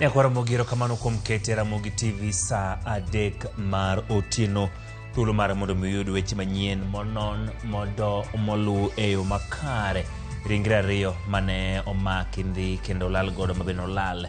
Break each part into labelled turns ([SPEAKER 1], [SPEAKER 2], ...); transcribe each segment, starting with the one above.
[SPEAKER 1] Nyakwar Ramogi erokamano kuom kete Ramogi TV saa 3 mar otieno. Thuolo mar mondo mi uyud weche manyien monon modo moluw e yo makare. Ringre ariyo mane omaki ndhi kendo olal godo ma bende olal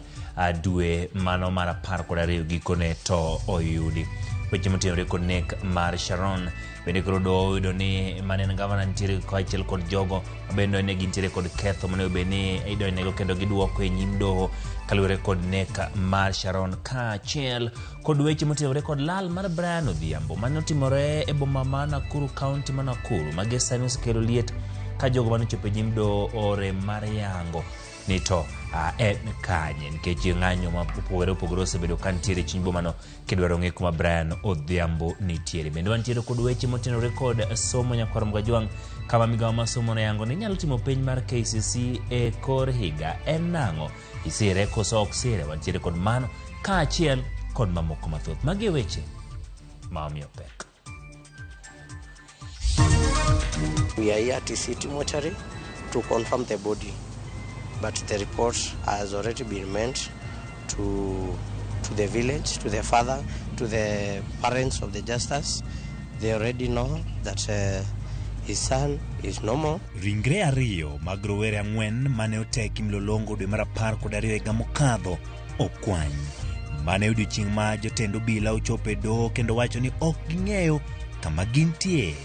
[SPEAKER 1] dwe mano mar 12 gikone to oyudi. Weche motenore kod nek mar Sharon bende koro doho oyudo ni mane en gavana nitiere kaachiel kod jogo mabende ne gintiere kod ketho monego bed ni idonjonego kendo giduoko e nyim doho kaluwore kod nek mar Sharon kaachiel kod weche motenore kod lal mar Brian Odhiambo mane otimore e boma ma Nakuru, kaunti ma Nakuru. Magi sani osekelo liet ka jogo mane ochopo e nyim doho orem mar yango ni to en kanye nikech ng'anyo ma opogore opogore osebedo ka nitiere e chuny bomano kidwaro ng'e kuma Brian Odhiambo nitiere. Bende wantiere kod weche motenore kod somo nyakwar Mgajwang' kama migawo mar somo noyango ni inyalo timo penj mar KCC e kor higa. En nang'o? Isire koso ok sire? Wantiere kod mano kaachiel kod mamoko mathoth. Magi e weche ma omiyo pek.
[SPEAKER 2] We are here at City Mortuary to confirm the body, but the report has already been made to the village, to the father, to the parents of the Justus. They already know that his son is no more.
[SPEAKER 1] Ringre ariyo mag rowere ang'wen mane oteki mlolongo dwe mar 12 higa mokadho okwany. Mane odiochieng' ma jotend obila ochopo e doho kendo wacho ni ok ging'eyo kama gintie.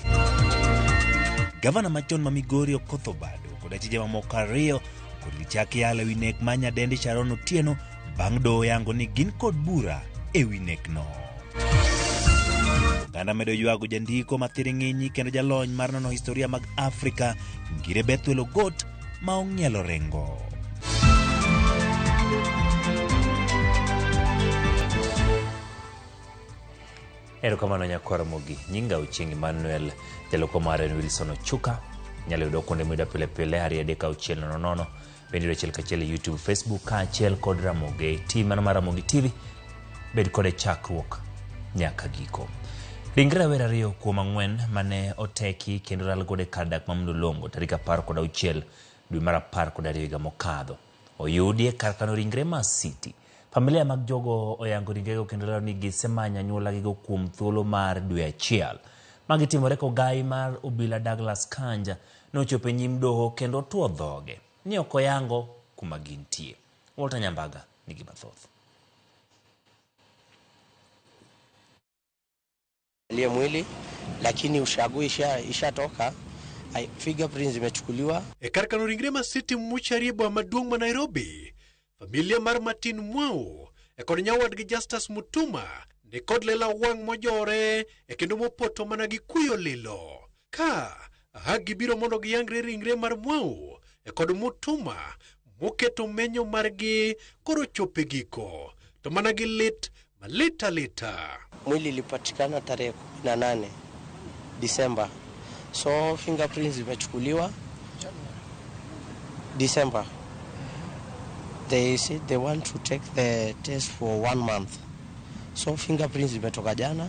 [SPEAKER 1] Gavana machon ma Migori Okoth Obado kod achije mamoko ariyo kod gichak yalo ewi nek mar nyadendi Sharon Otieno bang' doho yango ni gin kod bura ewi nekno. Oganda medo ywago jandiko ma thiring'inyi kendo jalony mar nono historia mag Afrika Ngire Bethwel Ogot ma ong'ielo rengo. Erokamano nyakwar Ramogi. Nyinga Ochieng' Emmanuel, jaloko mare en Wilson Ochuka. Inyalo yudo kuonde miyudo pile pile 2 3 6 0 0. Bende yudo achiel kachiel e YouTube, Facebook kaachiel kod Ramogi TV, mano mar Ramogi TV. Bed kode chakruok nyaka giko. Ringre rawere ariyo kuom ang'wen mane oteki kendo lal godo e kar dak ma Mlolongo tarik 16 dwe mar 12 higa mokadho. Oyudi e kar kano ringre ma City. Familia mag jogo oyango ringrego kendo lero ni gisemanyo anyuolagigo kuom thuolo mar dwe achiel. Magi timore kogai mar obila Douglas Kanja nochopo e nyim doho kendo otuo dhoge ni ok oyango kuma gintie. Walter Nyambaga nigi mathoth.
[SPEAKER 2] Aliye mwili lakini ushago ishatoka, fingerprints zimechukuliwa.
[SPEAKER 3] E kar kano ringre ma City Mortuary e boma maduong' ma Nairobi, familia mar Martin Mwau e kod nyawadgi Justus Mutuma ni kod lela wang' mojore e kendo mopoto mana gi kuyo lilo. Ka aha gibiro mondo giyangre ringre mar Mwau e kod Mutuma moketo menyo margi koro chope giko to mana gi lit malit alita.
[SPEAKER 2] Mwili ilipatikana tarehe 18 Disemba, so fingerprints zimechukuliwa December. They said they want to take the test for 1 month, so fingerprints zimetoka jana,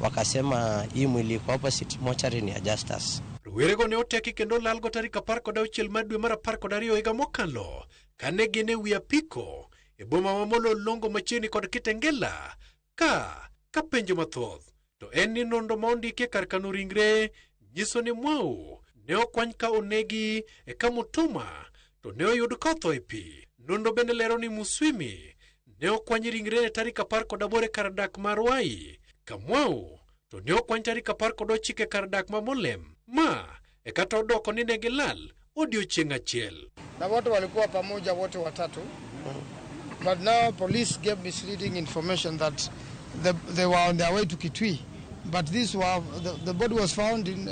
[SPEAKER 2] wakasema hii mwili iko hapa City Mortuary ni ya Justus.
[SPEAKER 3] Rowerego ne oteki kendo lalgo tarik 16 mar dwe mar 12 higa mokalo kane gin e wi apiko e boma ma Mlolongo machiegni kod Kitengela ka penjo mathoth to en ni nonro ma ondiki e kar kano ringre nyiso ni Mwau ne okwany ka onegi e ka Mutuma to ne oyud kotho e pi. Nonro bende lero ni Muswimi ne okwany ringrene tarik 18 e kar dak ma Ruai, ka Mwau to ne okwany tarik 19 e kar dak ma Molem ma e kata odoko ni ne gilal odiochieng' achiel.
[SPEAKER 4] Na watu walikuwa pamoja wote watatu. But now police gave misleading information that they were on their way to Kitui. But the body was found in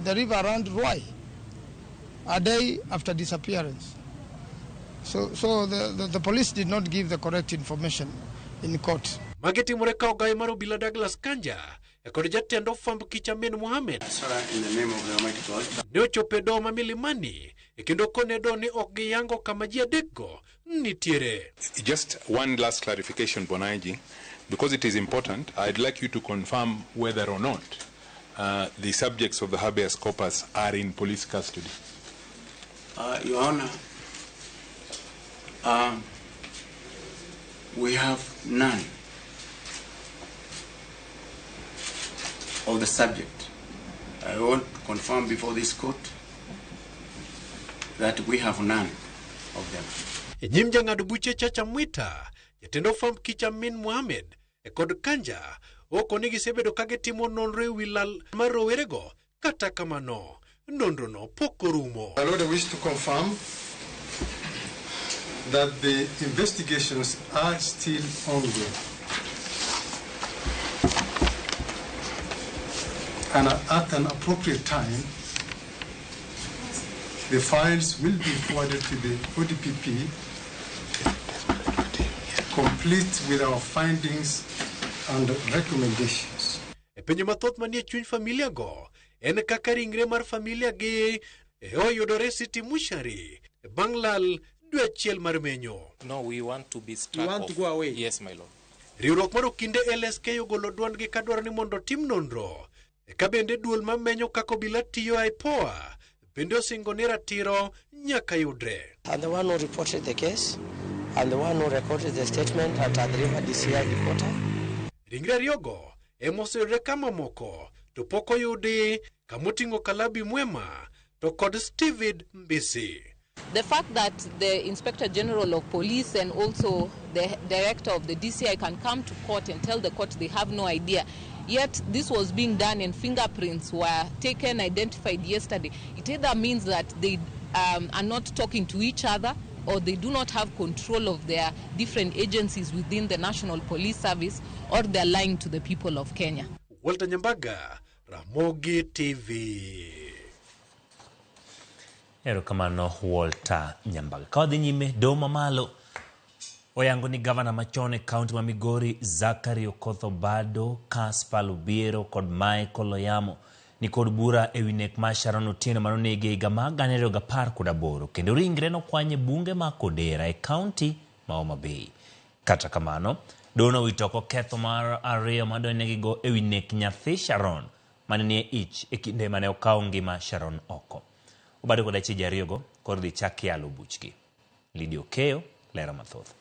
[SPEAKER 4] the river around Ruai a day after disappearance. So the police did not give the correct information in court.
[SPEAKER 3] Magi timore ka ogaye mar obila Douglas Kanja e kod jatend ofwamb kich Amin Mohamed.
[SPEAKER 5] Sir, in the name of the Almighty God.
[SPEAKER 3] Ne ochopo e doho ma Milimani e kendo kone doho ni ok giyango kama ji adekgo nitiere.
[SPEAKER 6] Just one last clarification, Bonaiji, because it is important, I'd like you to confirm whether or not the subjects of the habeas corpus are in police custody.
[SPEAKER 5] Your Honor, We have none of the subject. I want to confirm before this court that we have none of them.
[SPEAKER 3] E nyim jang'ad buche Chacha Mwita, jatend ofwamb kich Amin Mohamed kod Kanja oko ni gisebedo ka gitimo nonro e wi lal mar rowerego kata kamano nonrono pok orumo.
[SPEAKER 7] My Lord, I wish to confirm that the investigations are still ongoing. And at an appropriate time, the files will be forwarded to the ODPP, complete with our findings and recommendations.
[SPEAKER 3] E penjo mathoth manie chuny familia go en kaka ringre mar familia gi e oyudore City Mortuary bang' lal dwe achiel mar menyo.
[SPEAKER 8] No, we want to be struck
[SPEAKER 5] You want to
[SPEAKER 8] off.
[SPEAKER 5] go away?
[SPEAKER 8] Yes, my lord.
[SPEAKER 3] Riwruok mar okinde LSK ogolo duondgi kadwaro ni mondo otim nonro. Ka bende duol mamenyo kaka obila tiyo IPOA bende osingo ni ratiro nyaka yudre.
[SPEAKER 2] And the one who reported the case and the one who recorded the statement at Athi River DCI headquarters.
[SPEAKER 3] Ringre ariyogo ema oseyudre kama moko to pok oyudi kamoting'o Kalabi Mwema to kod Steven Mbisi.
[SPEAKER 9] The fact that the Inspector General of Police and also the director of the DCI can come to court and tell the court they have no idea, yet this was being done and fingerprints were taken, identified yesterday. It either means that they are not talking to each other or they do not have control of their different agencies within the National Police Service, or they're lying to the people of Kenya.
[SPEAKER 3] Walter Nyambaga, Ramogi TV.
[SPEAKER 1] Erokamano Walter Nyambaga. Ka wadhi nyime, doho mamalo oyango ni gavana machon e kaunti ma Migori Zachary Okoth Obado, Caspar Obiero kod Michael Oyamo nikod bura ewi nek mar Sharon Otieno manonegi e higa mar 2018 kendo ringre nokwany e bunge ma Kodera e kaunti ma Homa Bay. Kata kamano, doho nowito oko ketho mar ariyo madonjnegigo ewi nek nyathi Sharon mane nie ich e kinde mane okawo ngima Sharon oko. Obado kod achije ariyogo koro idhi chak yalo buchgi. Lydia Okeyo lero mathoth.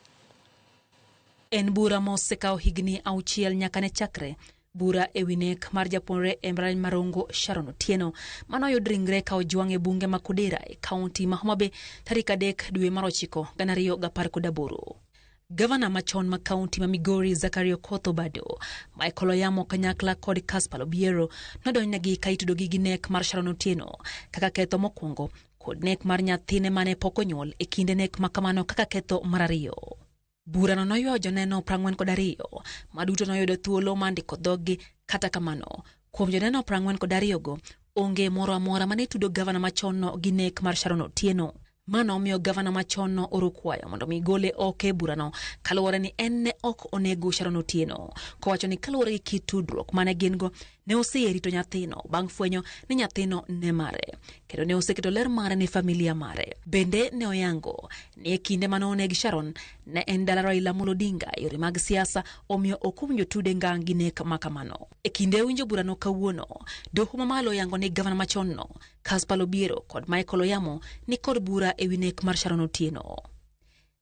[SPEAKER 10] En bura mosekawo higni 6 nyaka ne chakre bura ewi nek mar japuonjre e mbalariany ma Rongo Sharon Otieno mane oyud ringre ka ojwang' e bunge ma Kodera e kaunti ma Homa Bay tarik 3 dwe mar 9 2018. Gavana machon ma kaunti ma Migori Zachary Okoth Obado, Michael Oyamo kanyakla kod Caspar Obiero nodonjnegi ka itudogi gi nek mar Sharon Otieno kaka ketho mokwongo kod nek mar nyathine mane pok onyuol e kinde nek ma kamano kaka ketho mar ariyo. Burano noywayo joneno 42 ma duto noyudo thuolo mar ndiko dhoggi. Kata kamano, kuom joneno 42 go, onge moro amora mane tudo gavana machonno gi nek mar Sharon Otieno. Mano omiyo gavana machonno oro kwayo mondo mi gole oko e burano kaluwore ni en ne ok onego Sharon Otieno, kowacho ni kaluwore gi kit tudruok mane gin go ne oseyie rito nyathino bang' fwenyo ni nyathino ne mare kendo ne oseketo ler mare ne familia mare. Bende ne oyango ni e kinde mane oneg Sharon ne en dala Raila Amolo Odinga e yore mag siasa, omiyo ok owinjo tude ngang' gi nek ma kamano. E kinde winjo burano kawuono, doho mamalo oyango ni gavana machonno Caspar Obiero kod Michael Oyamo ni kod bura ewi nek mar Sharon Otieno.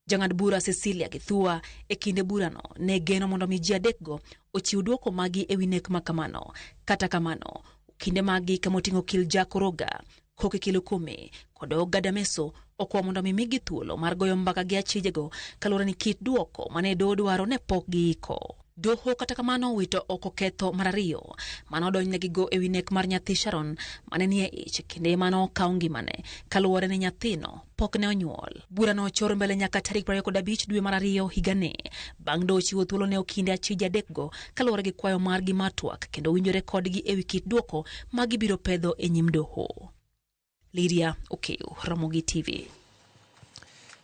[SPEAKER 10] Jang'ad bura Cecilia Githua e kinde burano ne geno mondo mi ji adekgo ochiw dwoko magi ewi nek ma kamano. Kata kamano, kinde magi kamoting'o okil Jack Oroga, Koki Kilukumi kod Ogada Meso okwa mondo mi migi thuolo mar goyo mbaka gi achijego kaluwore ni kit dwoko mane doho dwaro ne pok giiko. Doho kata kamano owito oko ketho mar ariyo mane odonjnegigo ewi nek mar nyathi Sharon mane nie ich kinde mane okawo ngimane kaluwore ni nyathino pok ne onyuol. Burano ochor mbele nyaka tarik 25 dwe mar 2 higani bang' doho chiwo thuolo ne okinde achije adekgo kaluwore gi kwayo margi mar twak kendo winjore kodgi ewi kit dwoko ma gibiro pedho e nyim doho. Lydia Okeyo, Ramogi TV.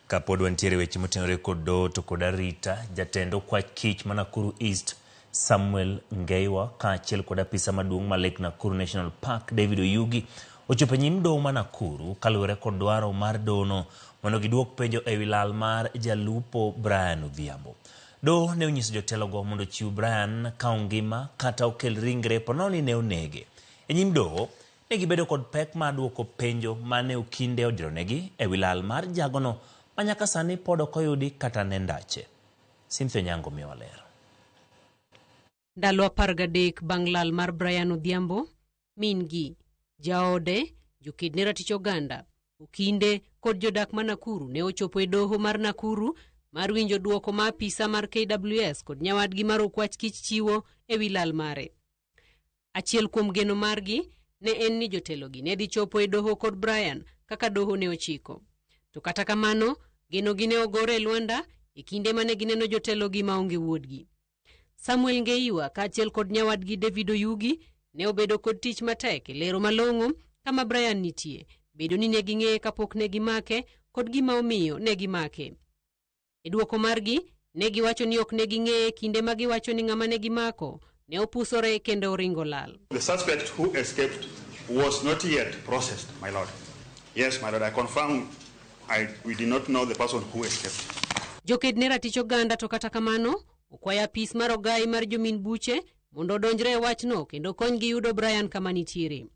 [SPEAKER 1] Kapod wantiere weche motenore kod doho to kod arita, jatend okwach kich ma Nakuru East Samuel Ngeiwa kaachiel kod apisa maduong' ma Lake Nakuru National Park David Oyugi ochopo e nyim doho ma Nakuru kaluwore kod dwaro mar dohono mondo giduok penjo ewi lal mar jalupo Brian Odhiambo. Doho ne onyiso jotelogo mondo ochiw Brian ka ongima kata okel ringre ponono ni ne onege. E nyim doho ne gibedo kod pek mar duoko penjo mane okinde odironegi ewi lal mar jagono ma nyaka sani pod ok oyudi kata ne ndache. Cynthia Onyango miyowa ler.
[SPEAKER 8] Ndalo 13 bang' lal mar Brian Odhiambo, min-gi, jaode, joked ne ratich oganda, okinde kod jodak ma Nakuru ne ochopo e doho mar Nakuru mar winjo duoko ma apisa mar KWS kod nyawadgi mar Okwach Kich chiwo e wi lal mare. Achiel kuom geno margi ne en ni jotelogi ne dhi chopo e doho kod Brian kaka doho ne ochiko. To kata kamano, genogi ne ogore e lwanda e kinde mane gineno jotelogi maonge wuodgi. Samuel Ngeiwa kaachiel kod nyawadgi David Oyugi ne obedo kod tich matek e lero malong'o kama Brian nitie, bedo ni ne ging'eye kapok ne gimake kod gima omiyo ne gimake. E dwoko margi, ne giwacho ni ok ne ging'eye kinde ma giwacho ni ng'ama ne gimako ne opusore kendo oringo lal.
[SPEAKER 11] The suspect who escaped was not yet processed, my lord. Yes, my lord, I confirm we did not know the person who escaped.
[SPEAKER 8] Joked ne ratich oganda to kata kamano, okwayo apis mar ogai mar jomin buche mondo odonjre e wachno kendo konygi yudo Brian kama nitiere.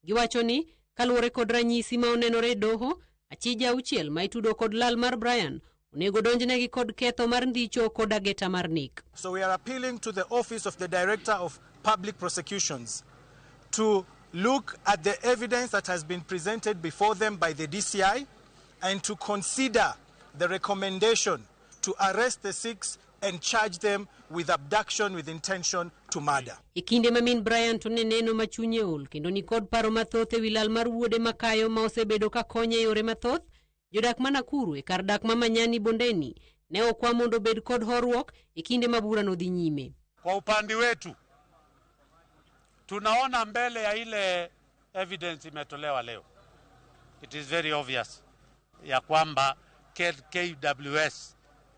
[SPEAKER 8] Giwacho ni kaluwore kod ranyisi ma onenore e doho, achije auchiel ma itudo kod lal mar Brian onego donjnegi kod ketho mar ndicho kod ageta mar nek.
[SPEAKER 12] So we are appealing to the Office of the Director of Public Prosecutions to look at the evidence that has been presented before them by the DCI and to consider the recommendation to arrest the 6 and charge them with abduction with intention to murder.
[SPEAKER 8] E kinde ma min Brian to ne neno ma chunye ol kendo ni kod paro mathoth e wi lal mar wuode makayo ma osebedo ka konye e yore mathoth, jodak ma Nakuru e kar dak ma Manyani Bondeni ne okwa mondo obed kod horuok e kinde ma bura no dhi nyime.
[SPEAKER 13] Kwa upande wetu tunaona mbele ya ile evidence imetolewa leo, it is very obvious ya kwamba KWS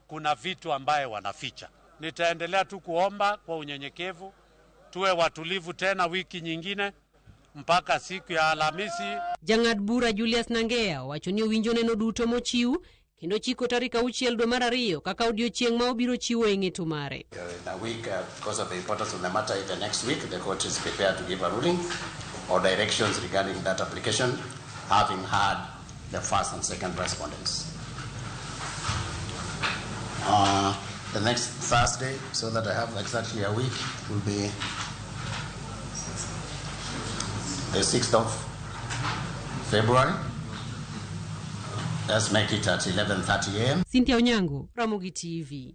[SPEAKER 13] kuna vitu ambaye wanaficha. Nitaendelea tu kuomba kwa unyenyekevu, tuwe watulivu tena wiki nyingine mpaka siku ya Alhamisi.
[SPEAKER 8] Jang'ad bura Julius Nangea owacho ni owinjo neno duto mochiw kendo chiko tarik 6 dwe mar 2 kaka odiochieng' ma obiro chiwo e ng'eto mare.
[SPEAKER 2] In a week, because of the importance of the matter, even next week, the court is prepared to give a ruling or directions regarding that application, having had the first and second respondents. The next Thursday, so that I have exactly a week, will be the 6th of February. Let's make it at 11:30 a.m.
[SPEAKER 8] Cynthia Onyango, Ramogi TV.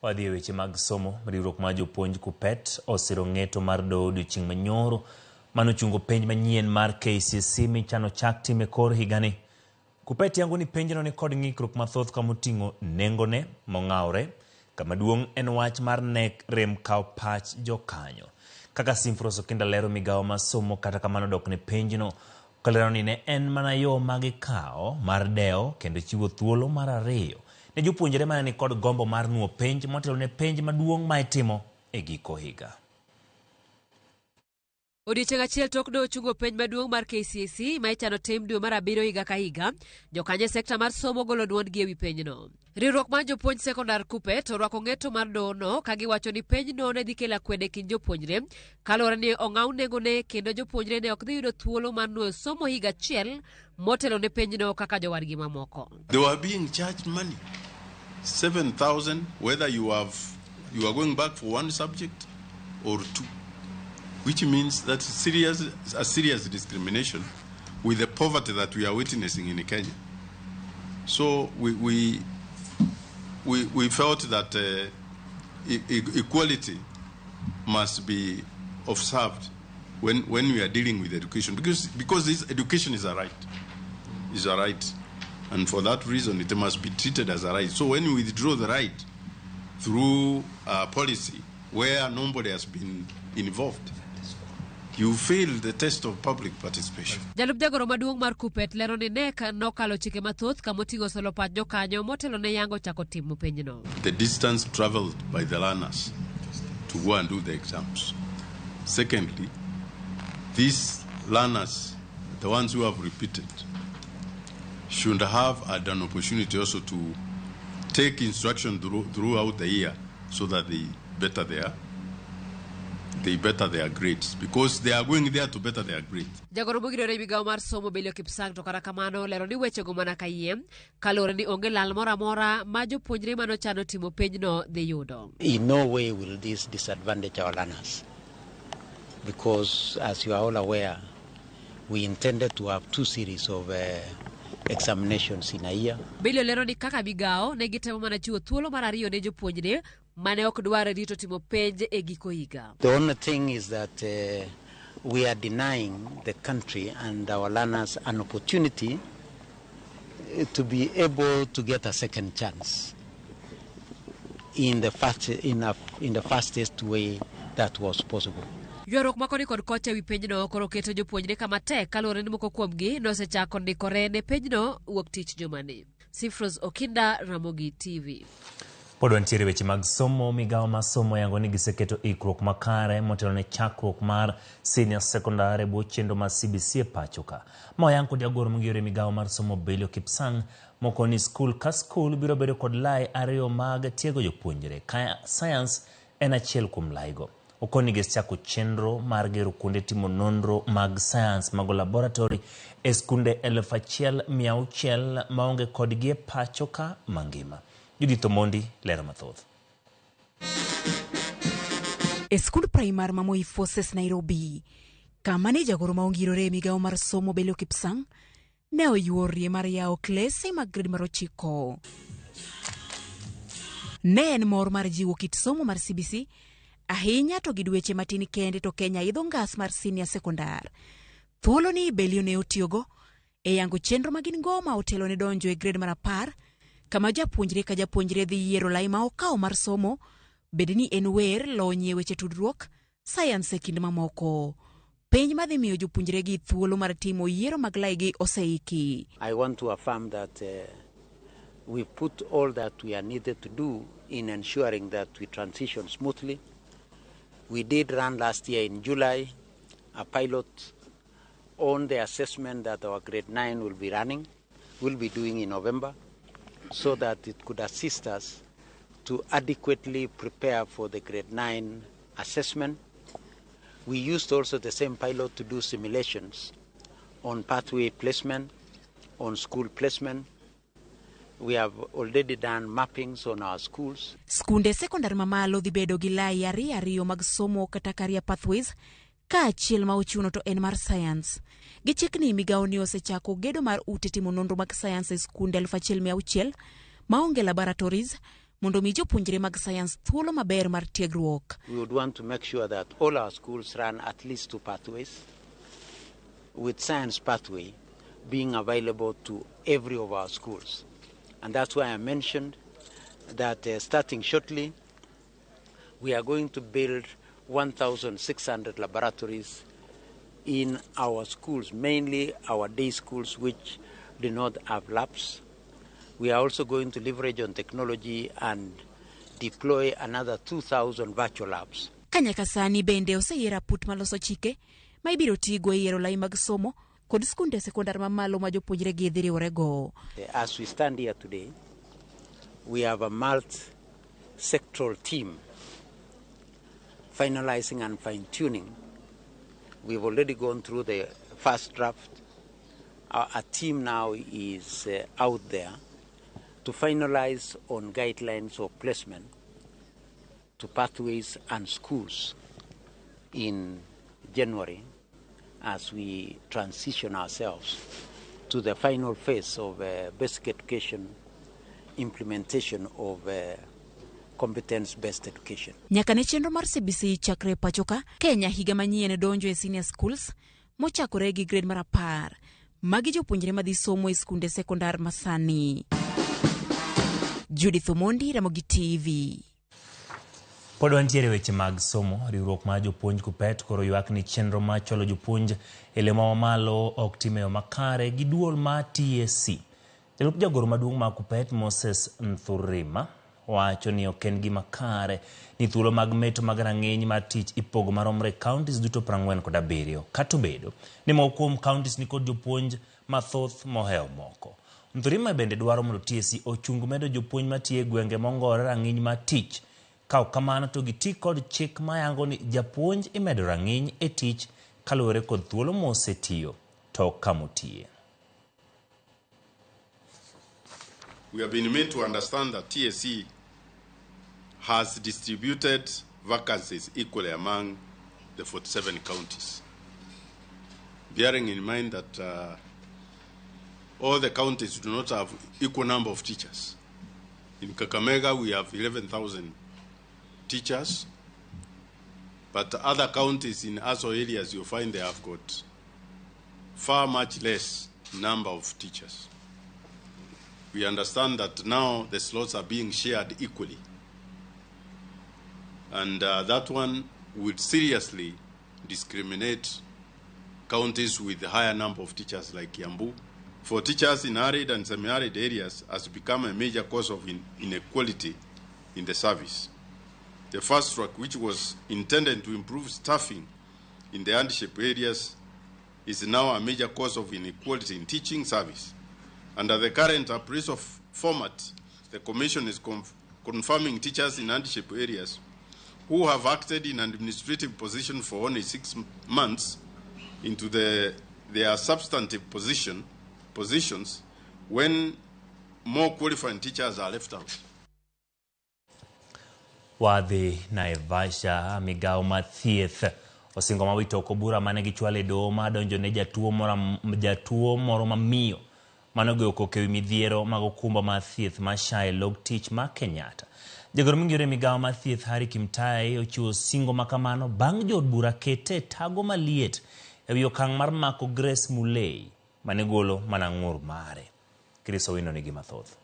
[SPEAKER 1] Wadhi e weche mag somo. Riwruok mar jopuonj KUPPET osiro ng'eto mar doho odiochieng' manyoro manochungo penj manyien mar KCSE michano chak time kor higani. KUPPET yango ni penjno ni kod ng'ikruok mathoth kamoting'o nengone mong'awre. Kama duong' en wach mar nek rem kawo pach jokanyo. Kaka Simfros Okinda lero migawo mar somo kata kamano dok ne penjno kolero ni ne en mana yo ma gikawo mar dewo kendo chiwo thuolo mar ariyo ne jopuonjre mane ni kod gombo mar nuo penj motelo ne penj maduong' ma itimo e giko higa.
[SPEAKER 14] Odiechieng' achiel tok doho chungo penj maduong' mar KCSE ma ichano tim dwe mar 7 higa ka higa, jokanyo e sekta mar somo golo duondgi ewi penjno. Riwruok mar jopuonj sekondar KUPPET orwako ng'eto mar dohono ka giwacho ni penjno ne dhi kelo akwede e kind jopuonjre kaluwore ni ong'aw nengone kendo jopuonjre ne ok dhi yudo thuolo mar nuoyo somo higa achiel motelo ne penjno kaka jowadgi mamoko.
[SPEAKER 5] They were being charged money, 7,000, whether you are going back for one subject or two, which means that's a serious discrimination with the poverty that we are witnessing in Kenya. So we felt that equality must be observed when we are dealing with education, because this education is a right, and for that reason it must be treated as a right. So when you withdraw the right through a policy where nobody has been involved, you fail the test of public participation.
[SPEAKER 14] Jalup jagoro maduong' mar KUPPET lero ni NEC nokalo chike mathoth kamoting'o solo pach jokanyo motelo ne yango chako timo penjno.
[SPEAKER 5] The distance traveled by the learners to go and do the exams. Secondly, these learners, the ones who have repeated, should have had an opportunity also to take instruction throughout the year so that they better their they better their grades because they are going there to better their grades.
[SPEAKER 14] Jagoro mogirore e migawo mar somo Belio Kipsang to kata kamano lero ni wechego mana kayiem kaluwore ni onge lal moro amora ma jopuonjre manochano timo penjno dhi yudo.
[SPEAKER 15] In no way will this disadvantage our learners because, as you are all aware, we intended to have two series of examinations in a year.
[SPEAKER 14] Belio lero ni kaka migawo ne gitemo mana chiwo thuolo mar ariyo ne jopuonjre mane ok dwar rito timo penj e giko higa.
[SPEAKER 15] The only thing is that we are denying the country and our learners an opportunity to be able to get a second chance in the, fast, in, a, in the fastest way that was possible.
[SPEAKER 14] Ywaruok ma koni kod kocha ewi penjno koro keto jopuonjre kama tek kaluwore ni moko kuomgi nosechako ndikore ne penjno wuok tich jumani. Sifros Okinda, Ramogi TV.
[SPEAKER 1] Pod wantiere weche mag somo. Migawo mar somo yango ni giseketo ikruok makare motelo ne chakruok mar senior secondary e bwo chenro mar CBC e pacho ka. Ma oyang kod jagoro mongirore migawo mar somo Belio Kipsang moko ni skul ka skul biro bedo kod lai ariyo mag tiego jopuonjre ka science en achiel kuom laigo. Okoni gisechako chenro mar gero kuonde timo nonro mag science mago laboratory e skunde 1600 maonge kodgi e pacho ka mangima. Judith Omondi lero mathoth.
[SPEAKER 16] E skund primar ma Moi Forces Nairobi, kama ne jagoro ma ongirore e migawo mar somo Belio Kipsang ne oyuorie mar yawo klese mag grade mar 9. Ne en mor mar jiwo kit somo mar CBC ahinya to gi dweche matin kende to Kenya idho ngas mar senior secondar. Thuolo ni Belio ne otiyogo e yango chenro ma gin go ma otelo ne donjo e grade mar 10, kama japuonjre ka japuonjre dhi yiero lai ma okawo mar somo, bed ni en wer, lony e weche tudruok, science e kind mamoko. Penj madhi miyo jopuonjregi thuolo mar timo yiero mag laigi oseiki.
[SPEAKER 15] I want to affirm that we put all that we are needed to do in ensuring that we transition smoothly. We did run last year in July a pilot on the assessment that our grade 9 will be running, will be doing in November, so that it could assist us to adequately prepare for the grade 9 assessment. We used also the same pilot to do simulations on pathway placement, on school placement. We have already done mappings on our schools.
[SPEAKER 16] Skunde sekondar mamalo dhi bedo gi lai ariyo ariyo mag somo kata career pathways, ka achiel ma ochuno to en mar science. Gi chikni migawo ni osechako gedo mar ute timo nonro mag science e skunde 1600 maonge laboratories mondo mi jopuonjre mag science thuolo maber mar tiegruok.
[SPEAKER 15] We would want to make sure that all our schools run at least 2 pathways, with science pathway being available to every of our schools. And that's why I mentioned that starting shortly, we are going to build 1,600 laboratories in our schools, mainly our day schools which do not have labs. We are also going to leverage on technology and deploy another 2,000 virtual labs.
[SPEAKER 16] Kanyaka sani bende oseyier aput maloso chike ma ibiro tigo e yiero lai mag somo kod skunde sekondar mamalo ma jopuonjre gi dhi riworego.
[SPEAKER 15] As we stand here today, we have a multi-sectoral team finalizing and fine-tuning. We've already gone through the first draft. Our team now is out there to finalize on guidelines of placement to pathways and schools in January as we transition ourselves to the final phase of basic education implementation of competence-based education.
[SPEAKER 16] Nyaka ne chenro mar CBC chakre pacho ka, Kenya higa manyien donjo e senior schools mochakore gi grade mar 10. Magi jopuonjre madhi somo e skunde sekondar masani. Judith Omondi, Ramogi TV.
[SPEAKER 1] Pod wantiere weche mag somo. Riwruok mar jopuonj KUPPET koro ywak ni chenro mar chwalo jopuonj e lemo mamalo ok tim e yo makare gi duol mar TSC. Jalup jagoro maduong' mar KUPPET Moses Nthurima wacho ni ok en gima kare ni thuolo mag meto mag rang'iny mar tich ipogo maromre e counties duto 47 kata obedo ni moko kuom counties nikod jopuonj mathoth mohewo moko. Nthurima bende dwaro mondo TSC ochung medo jopuonj matiyo e gwenge mongore rang'iny mar tich Ka ok kamano to giti kod chik mayango ni japuonj imedo rang'iny e tich kaluwore kod thuolo mosetiyo to ok kamotiye.
[SPEAKER 5] We have been made to understand that TSC has distributed vacancies equally among the 47 counties, bearing in mind that all the counties do not have equal number of teachers. In Kakamega, we have 11,000 teachers, but other counties in ASO areas, you find they have got far much less number of teachers. We understand that now the slots are being shared equally. And that one would seriously discriminate counties with a higher number of teachers like Kiambu. For teachers in arid and semi-arid areas has become a major cause of inequality in the service. The fast track, which was intended to improve staffing in the hardship areas, is now a major cause of inequality in teaching service. Under the current appraisal format, the Commission is confirming teachers in hardship areas who have acted in an administrative position for only 6 months into their substantive positions when more qualified teachers are left out.
[SPEAKER 1] Wadhi Naivasha, migawo mar thieth osingo ma wito oko bura mane gichwalo e doho ma donjo ne jatuo moro mamiyo mane ogoyo koko ewi midhiero mag okumba mar thieth mar SHA e log tich ma Kenyatta. Jagoro mongirore e migawo mar thieth Harry Kimtai ochiwo singo makamano bang' jood bura kete e tago maliet ewi okang' mar mako Grace Mulei mane golo mana ng'ur mare. Chris Owino nigi mathoth.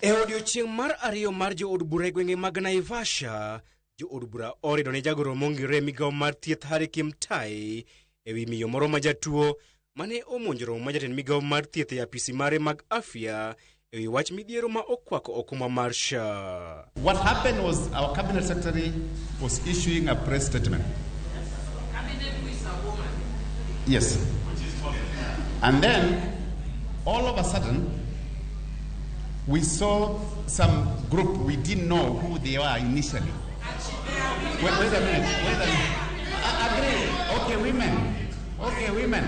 [SPEAKER 3] E odiochieng' mar ariyo mar jood bura e gwenge mag Naivasha, jood bura orido ne jagoro mongirore e migawo mar thieth Harry Kimtai ewi miyo moro ma jatuo mane omonjo romo ma jatend migawo mar thieth e apisi mare mag afya ewi wach midhiero ma okwako okumba mar SHA.
[SPEAKER 17] What happened was our cabinet secretary was issuing a press statement. Yes. And then, all of a sudden, we saw some group, we didn't know who they were initially. Wait a minute, wait a minute. I agree. Okay, women. Okay, women.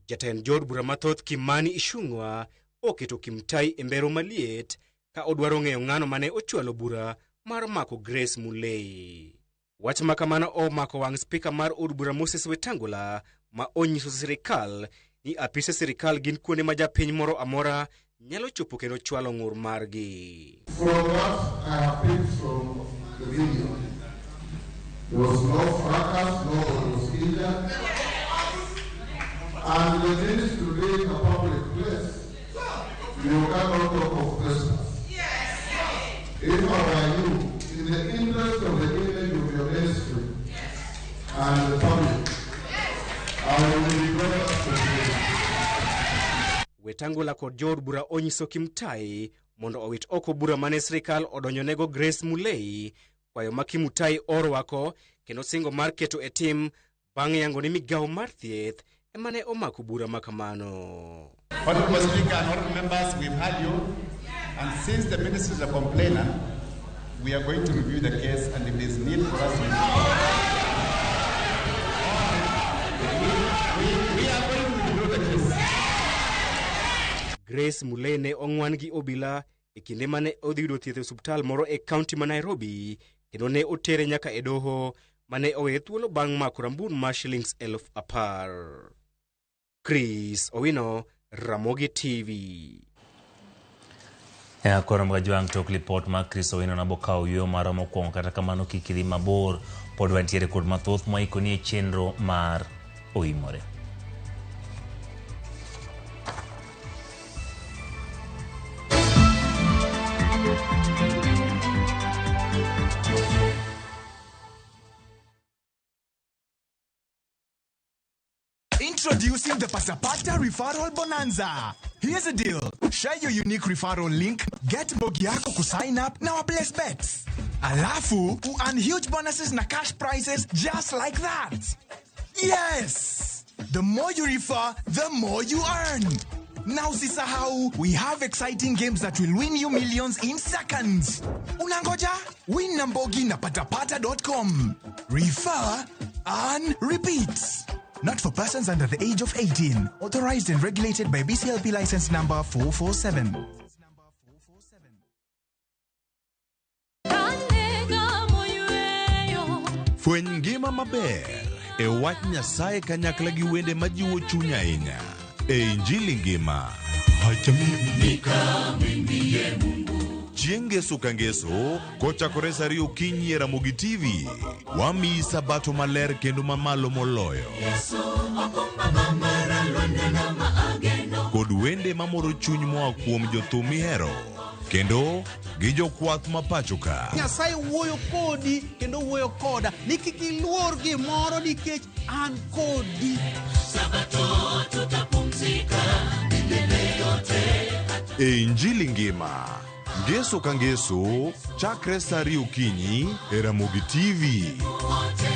[SPEAKER 3] Jatend jood bura mathoth Kimani Ichung'wa oketo Kimtai e mbero maliet ka odwaro ng'eyo ng'ano mane ochwalo bura mar mako Grace Mulei. Wach ma kamano omako wang' spika mar od bura Moses Wetangula ma onyiso sirikal ni apise sirikal gin kuonde ma japiny moro amora nyalo chopo kendo chwalo ng'ur margi.
[SPEAKER 18] From what I have picked from the video, there was no fracas, no one was injured, and the ministry being a public place, you cannot talk of trespass. If I were you, in the interest of the image of your ministry and the public, I will withdraw that complaint.
[SPEAKER 3] Wetangula kod jood bura onyiso Kimtai mondo owit oko bura mane sirikal odonjonego Grace Mulei, kwayo ma Kimutai orwako kendo singo mar keto e tim bang' yango ni migawo mar thieth ema ne omako bura ma kamano.
[SPEAKER 17] Honorable Speaker and honorable members, we've heard you, and since the ministry is a complainant, we are going to review the case, and if there's need for us to we are going to withdraw the case.
[SPEAKER 3] Grace Mulei ne ong'wan gi obila e kinde mane odhi yudo thieth e osiptal moro e kaunti ma Nairobi kendo ne otere nyaka e doho mane oweye thuolo bang' mako rambun mar shillings 10,000. Chris Owino, Ramogi TV.
[SPEAKER 1] Koro Mgajwang' tok lipot mar Chris Owino nabokawo yueyo marwa mokwongo, kata kamano kik idhi mabor, pod wantiere kod mathoth mwaikoni e chenro mar Oimore.
[SPEAKER 19] Introducing the Pasapata Referral Bonanza. Here's the deal. Share your unique referral link, get mbogi yako kusign up na waplace bets. Alafu, earn huge bonuses na cash prizes just like that. Yes! The more you refer, the more you earn. Na usisahau, we have exciting games that will win you millions in seconds. Unangoja? Win na Mbogi na patapata.com. Refer and repeat. Not for persons under the age of 18. Authorized and regulated by BCLP license number 447.
[SPEAKER 20] Fweny ngima maber e wach Nyasaye kanyakla gi wende majiwo chuny ahinya e Injili ngima. Chieng' Ngeso ka Ngeso kochakore sa ariyo okinyi e Ramogi TV, wamiyi sabato maler kendo mamalo moloyo. Kod wende mamoro chuny moa kuom jothum mihero kendo gi jokwath ma pacho ka.
[SPEAKER 21] Nyasaye wuoyo kodi kendo wuoyo koda ni kik iluor gimoro nikech an kodi.
[SPEAKER 22] Sabato tutapumzika milele yote.
[SPEAKER 20] E Injili ngima, Ngeso ka Ngeso, chakre sa ariyo okinyi e Ramogi TV.
[SPEAKER 22] Wote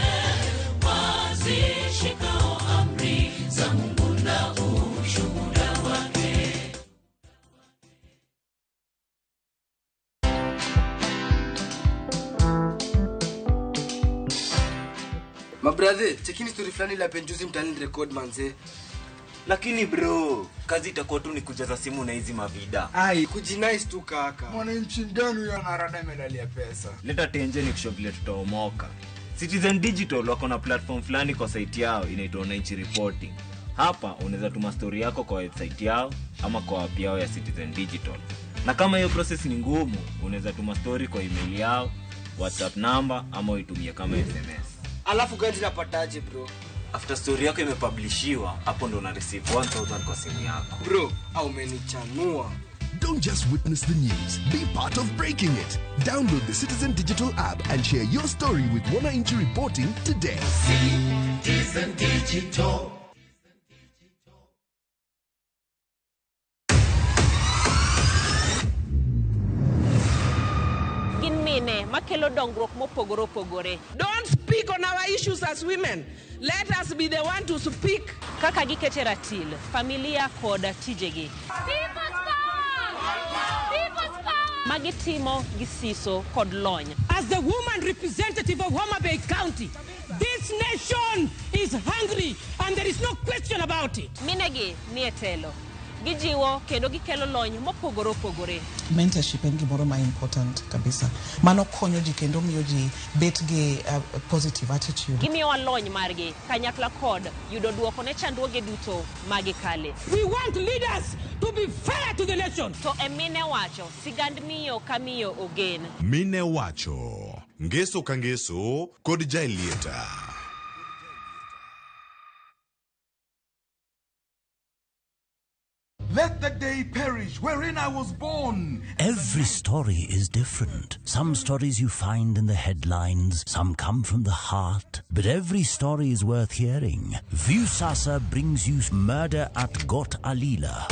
[SPEAKER 22] wazishikao amri za Mungu na ushuhuda wake.
[SPEAKER 23] Mabrathe, chekini story fulani la penjuzi mtaani record manze.
[SPEAKER 24] Lakini bro, kazi itakuwa tu ni kujaza simu na hizi mavida.
[SPEAKER 23] Ai, kujinice tu kaka.
[SPEAKER 4] Mwananchi gani huyo anarada medali ya pesa?
[SPEAKER 24] Leta tenje ni kushow vile tutaomoka. Citizen Digital wako na platform fulani kwa site yao inaitwa Wananchi Reporting. Hapa unaweza tuma story yako kwa website yao ama kwa app yao ya Citizen Digital. Na kama hiyo process ni ngumu, unaweza tuma story kwa email yao, WhatsApp number ama uitumie kama SMS.
[SPEAKER 23] Alafu gani napataje bro?
[SPEAKER 24] After story yako imepublishiwa, hapo ndo una receive 1000 kwa simu yako.
[SPEAKER 23] Bro, au umenichanua.
[SPEAKER 25] Don't just witness the news, be part of breaking it. Download the Citizen Digital app and share your story with Wananchi Reporting today.
[SPEAKER 22] Citizen Digital.
[SPEAKER 8] Gin mine makelo dongruok mopogore opogore.
[SPEAKER 26] Don't speak on our issues as women. Let us be the one to speak.
[SPEAKER 8] Kaka gikete ratil, familia kod tijegi. Magitimo gi siso kod lony.
[SPEAKER 26] As the woman representative of Homa Bay County, this nation is hungry and there is no question about it.
[SPEAKER 8] Minegi nie telo. Gijiwo kendo gikelo lony mopogore opogore.
[SPEAKER 27] Mentorship en gimoro ma important kabisa. Mano konyo ji kendo miyo ji bet gi positive attitude.
[SPEAKER 8] Gimiyowa lony margi kanyakla kod yudo duoko ne chandruoge duto magikale.
[SPEAKER 26] We want leaders to be fair to the nation.
[SPEAKER 8] To e mine wacho, sigand miyo ka miyo ogen.
[SPEAKER 20] Mine wacho, Ngeso ka Ngeso kod Jaelieta.
[SPEAKER 28] Let the day perish wherein I was born.
[SPEAKER 29] Every story is different. Some stories you find in the headlines, some come from the heart. But every story is worth hearing. Viusasa brings you Murder at Got Alila.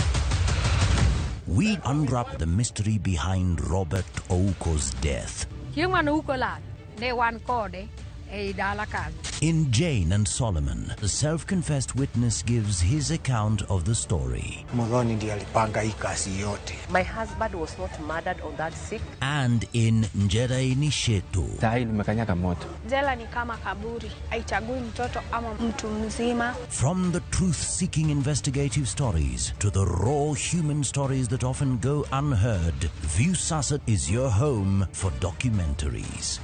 [SPEAKER 29] We unwrap the mystery behind Robert Ouko's death.
[SPEAKER 30] Chieng' mane Ouko lal, ne wan kode ei dala kanyo.
[SPEAKER 29] In Jane and Solomon, the self-confessed witness gives his account of the story.
[SPEAKER 31] Muthoni ndiye alipanga hii kazi yote.
[SPEAKER 32] My husband was not murdered on that sick.
[SPEAKER 29] And in Njera Nishetu.
[SPEAKER 33] Sahi nimekanyaga moto.
[SPEAKER 34] Jela ni kama kaburi, haichagui mtoto ama mtu mzima.
[SPEAKER 29] From the truth-seeking investigative stories to the raw human stories that often go unheard, Viusasa is your home for documentaries.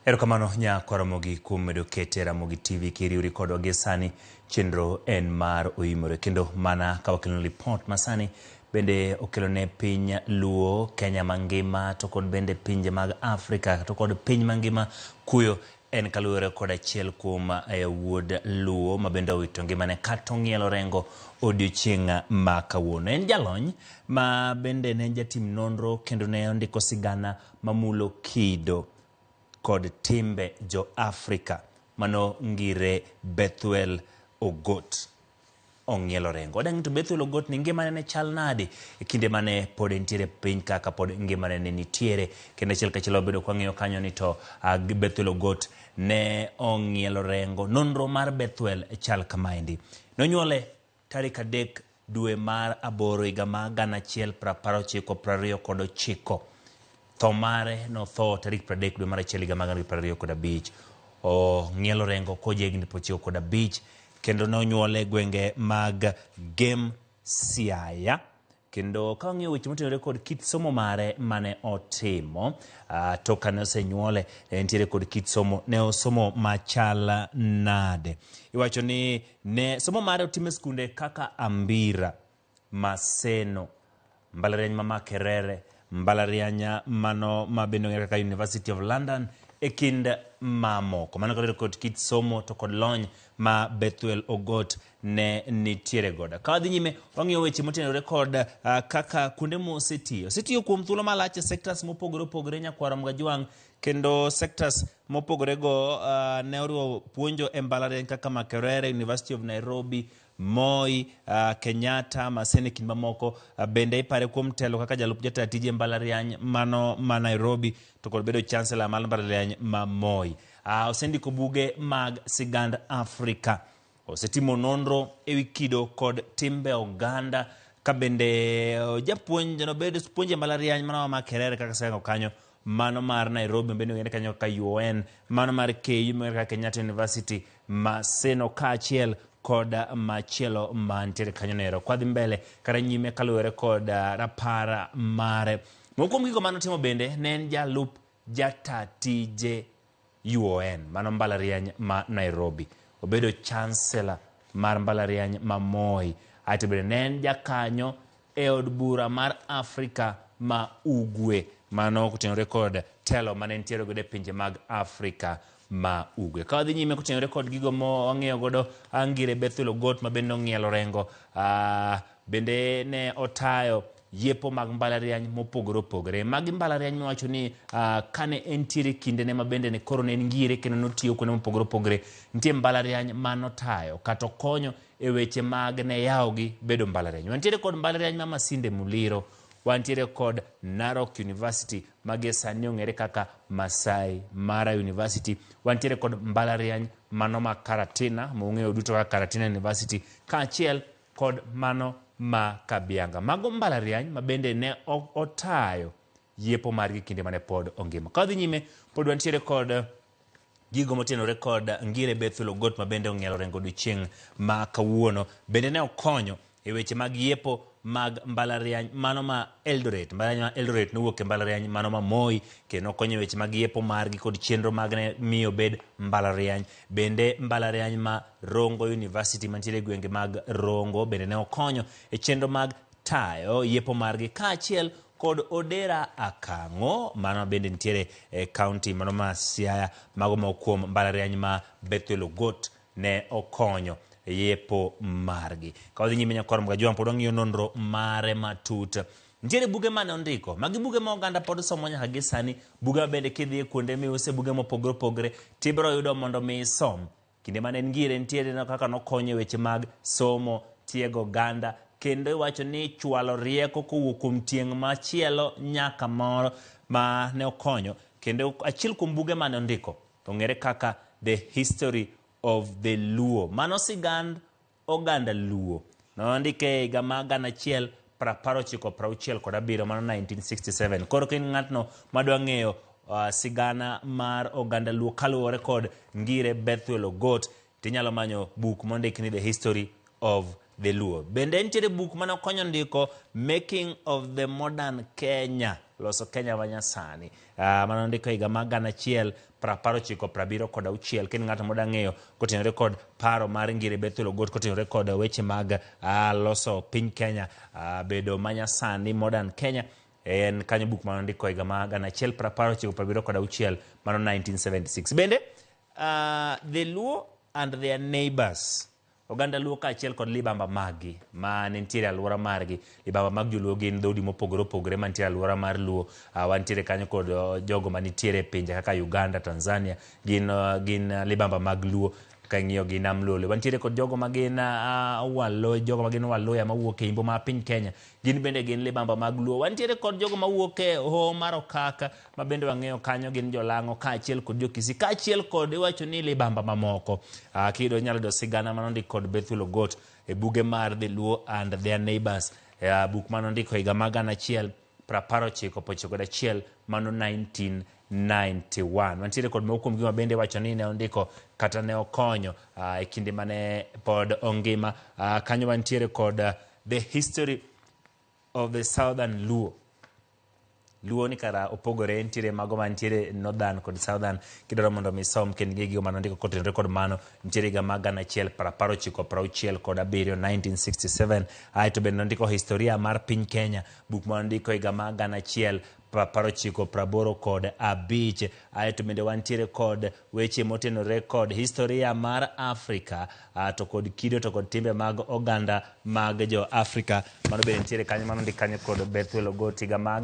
[SPEAKER 1] Erokamano nyakwa Ramogi kuom medo kete Ramogi TV kiriwri kodwa gi sani. Chenro en mar oimore kendo mana ka wakeloni lipot masani bende okelone piny Luo, Kenya mangima to kod bende pinje mag Afrika to kod piny mangima kuyo en kaluwore kod achiel kuom wuod Luo ma bende owito ngimane kata ong'ielo rengo odiochieng' ma kawuono. En jalony ma bende ne en jatim nonro kendo ne ondiko sigana mamulo kido kod timbe jo Afrika. Mano Ngire Bethuel Ogot. ong'ielo orengo. Wadang'e to Bethuel Ogot ni ngimane ne chal nade e kinde mane pod entiere piny kaka pod ngimane ne nitiere. Kendo achiel kachiel wabedo kwang'iyo kanyo ni to Bethuel Ogot ne ong'ielo orengo. Nonro mar Bethuel chal kamaendi. Nonyuole tarik 3 dwe mar 8 higa mar 1929. Tho mare notho tarik 30 dwe mar 1 higa mar 2025. Ong'ielo orengo koja higni 95 kendo nonyuole e gwenge mag Gem Siaya. Kendo ka wang'iyo weche motenore kod kit somo mare mane otimo, to kane osenyuole ne entiere kod kit somo, ne osomo machal nade? Iwacho ni ne somo mare otime skunde kaka Ambira, Maseno, mbalariany ma Makerere, mbalariany mano ma bende ong'ere kaka University of London e kind mamoko. Mano kaluwore kod kit somo to kod lony ma Bethuel Ogot ne nitiere godo. Ka wadhi nyime, wang'iyo weche motenore kod kaka kuonde mosetiyo. Osetiyo kuom thuolo malach e sectors mopogore opogore nyakwar Mgajwang', kendo sectors mopogore go ne oriwo puonjo e mbalariany kaka Makerere, University of Nairobi, Moi, Kenyatta, Maseno e kind mamoko. Bende ipare kuom telo kaka jalup jatend tije mbalariany mano ma Nairobi to kod bedo chancellor mar mbalariany ma Moi. Osendiko buge mag sigand Afrika. Osetimo nonro ewi kido kod timbe oganda ka bende japuonj nobedo puonj e mbalariany mano ma Makerere kaka asengo kanyo, mano mar Nairobi bende ong'ere kanyo kaka UoN, mano mar KU mong'ere kaka Kenyatta University, Maseno kaachiel kod machielo mantiere kanyo nero. Kwadhi mbele kata nyime kaluwore kod rapar mare. Moko kuom gigo manotimo bende ne en jalup jata tije UoN, mano mbalariany ma Nairobi. Obedo chancellor mar mbalariany ma Moi. Aeto bende ne en jakanyo e od bura mar Afrika ma Ugwe, mano kotenore kod telo mane nitiere godo e pinje mag Afrika ma Ugwe. Ka wadhi nyime kotenore kod gigo ma wang'iyo godo, Ngire Bethuel Ogot ma bende nong'ielo orengo, bende ne otayo yepo mag mbalariany mopogore opogore. Magi mbalariany miwacho ni kane entiere kindene ma bende ne koro ne en ngire kendo notiyo kuonde mopogore opogore, nitie mbalariany manotayo kata okonyo e weche mag ne yawogi bedo mbalariany. Wantiere kod mbalariany ma Masinde Muliro, wantiere kod Narok University ma gie sani ong'ere kaka Masai Mara University, wantiere kod mbalariany mano ma Karatina ma ung'eyo duto kaka Karatina University, kaachiel kod mano ma Kabianga. Mago mbalariany ma bende ne otayo yepo margi kinde mane pod ongima. Ka wadhi nyime, pod wantiere kod gigo motenore kod Ngire Bethuel Ogot ma bende ong'ielo orengo odiochieng' ma kawuono. Bende ne okonyo e weche mag yepo mag mbalariany mano ma Eldoret. Mbalariany ma Eldoret nowuok e mbalariany mano ma Moi, kendo okonyo e weche mag yepo margi kod chenro mag ne miyo bed mbalariany. Bende mbalariany ma Rongo University mantiere e gwenge mag Rongo bende ne okonyo e chenro mag tayo yepo margi kaachiel kod Odera Akang'o mano bende nitiere e county mano ma Siaya. Mago moko kuom mbalariany ma Bethuel Ogot ne okonyo yepo margi. Ka wadhi nyime nyakwar Mgajwang' pod wang'iyo nonro mare matut. Nitiere buge mane ondiko, magi buge ma oganda pod somo nyaka gi sani, buge ma bende kidhi e kuonde miuse buge mopogore opogore tibiro yudo mondo mi isom. Kinde mane en ngire nitiere kaka nokonyo e weche mag somo, tiego oganda, kendo iwacho ni chwalo rieko kowuok kuom tieng' machielo nyaka moro ma ne okonyo. Kendo achiel kuom buge mane ondiko ong'ere kaka The History of the Luo. Mano sigand oganda Luo. Nondike e higa mar 1967, mano 1967. Koro ka in ng'atno madwa ng'eyo sigana mar oganda Luo kaluwore kod Ngire Bethuel Ogot, tinyalo manyo buk mondik ni The History of the Luo. Bende nitiere buk mane okonyo ndiko Making of the Modern Kenya, loso Kenya ma nyasani. Mane ondiko higa mar 1976. Ka in ng'ato modwa ng'eyo kotenore kod paro mar Ngire Bethuel Ogot kotenore kod weche mag loso piny Kenya, bedo ma nyasani Modern Kenya, en kanyo buk mane ondiko higa mar 1976, mano 1976. Bende The Luo and Their Neighbors, oganda Luo kaachiel kod libamba maggi ma nitiere e alwora margi. Libamba mag joluo gin dhoudi mopogore opogore mantiere e alwora mar Luo. Wantiere kanyo kod jogo manitiere e pinje kaka Uganda, Tanzania, gin libamba mag Luo. Ka ing'iyo gi Nam Lolwe, wantiere kod jogo ma gin walo, jogo ma gin Waluya mawuok e imbo mar piny Kenya, gin bende gin libamba mag Luo. Wantiere kod jogo mawuok e hoho mar Okaka ma bende wang'eyo kanyo gin Jolang'o kaachiel kod Jokisii, kaachiel kod iwacho ni libamba mamoko. Kiyudo inyalo yudo sigana manondik kod Bethuel Ogot e buge mar The Luo and Their Neighbors, buk manondiko higa mar 1991, mano 1991. Wantiere kod moko kuom gima bende iwacho ni ne ondiko kata ne okonyo e kinde mane pod ongima. Kanyo wantiere kod The History of the Southern Luo. Luo ni kara opogore, nitiere mago mantiere Northern kod Southern. Kidwaro mondo mi isom kendo ing'e gigo manondiko kotenore kod mano, nitiere higa mar 1967, 1967. Aeto bende nondiko Historia mar piny Kenya, buk manondiko higa mar 1985. Aeto bende wantiere kod weche motenore kod Historia mar Afrika, to kod kido to kod timbe mag oganda mag jo Afrika. Mano bende nitiere kanyo, manondik kanyo kod Bethuel Ogot higa mar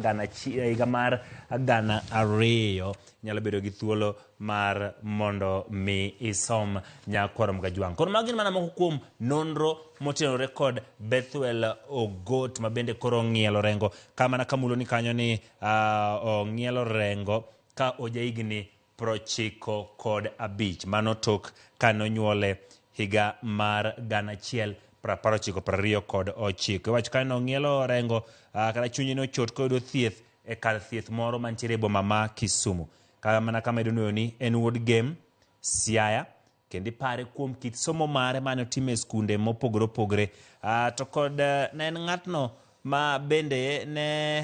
[SPEAKER 1] 2000. Nyalo bedo gi thuolo mar mondo mi isom nyakwar Mgajwang'. Koro magi gin mana moko kuom nonro motenore kod Bethuel Ogot ma bende koro ong'ielo rengo. Ka mana kamulo ni kanyo ni ong'ielo rengo ka oja higni 95. Mano tok ka nonyuole higa mar 1929. Iwacho ka nong'ielo rengo kata chunye nochot koyudo thieth e kar thieth moro mantiere e boma ma Kisumu. Ka mana kama idunuoyo ni en wuod Gem, Siaya, kendo ipare kuom kit somo mare mane otimo e skunde mopogore opogore. To kod ne en ng'atno ma bende ne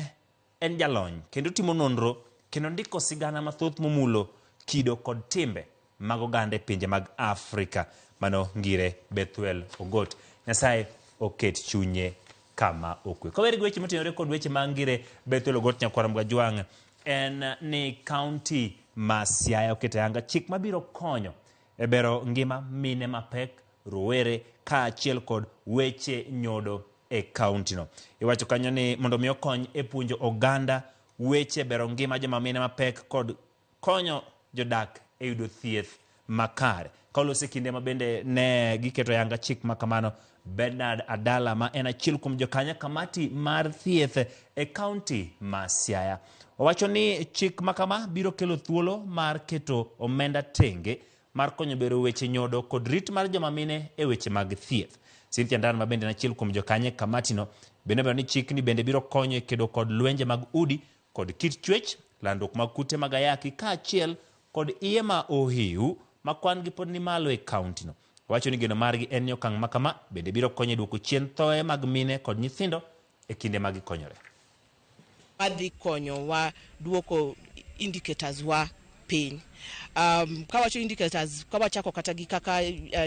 [SPEAKER 1] en jalony kendo timo nonro kendo ndiko sigana mathoth momulo kido kod timbe mag oganda e pinje mag Afrika. Mano ngire Bethuel Ogot. Nyasaye oket chunye kama okwe. Kawere gi weche motenore kod weche mag ngire Bethuel Ogot nyakwar Mgajwang', en ni kaunti ma Siaya oketo ayanga chik mabiro konyo e bero ngima mine mapek, rowere kaachiel kod weche nyodo e kaunti no. Iwacho kanyo ni mondo mi okony e puonjo oganda weche bero ngima joma mine mapek kod konyo jodak e yudo thieth makare. Ka olose kinde ma bende ne giketo ayanga chik ma kamano, Bernard Adala ma en achiel kuom jokanyo kamati mar thieth e kaunti ma Siaya owacho ni chik ma kama biro kelo thuolo mar keto omenda tenge mar konyo bero weche nyodo kod rit mar joma mine e weche mag thieth. Cynthia Ndan ma bende en achiel kuom jokanyo e kamatino bende omedo ni chikni bende biro konyo e kedo kod lwenje mag udi kod kit chwech, landruok mag kute mag ayaki kaachiel kod iye ma ohiu ma kwan gi pod ni malo e kaunti no. Wacho ni geno margi en ni okang' ma kama bende biro konyo e duoko chien thoe mag mine kod nyithindo e kinde ma gikonyore.
[SPEAKER 2] Madhi konyowa duoko indicators wa piny. Kawacho indicators, kawachako kata gi kaka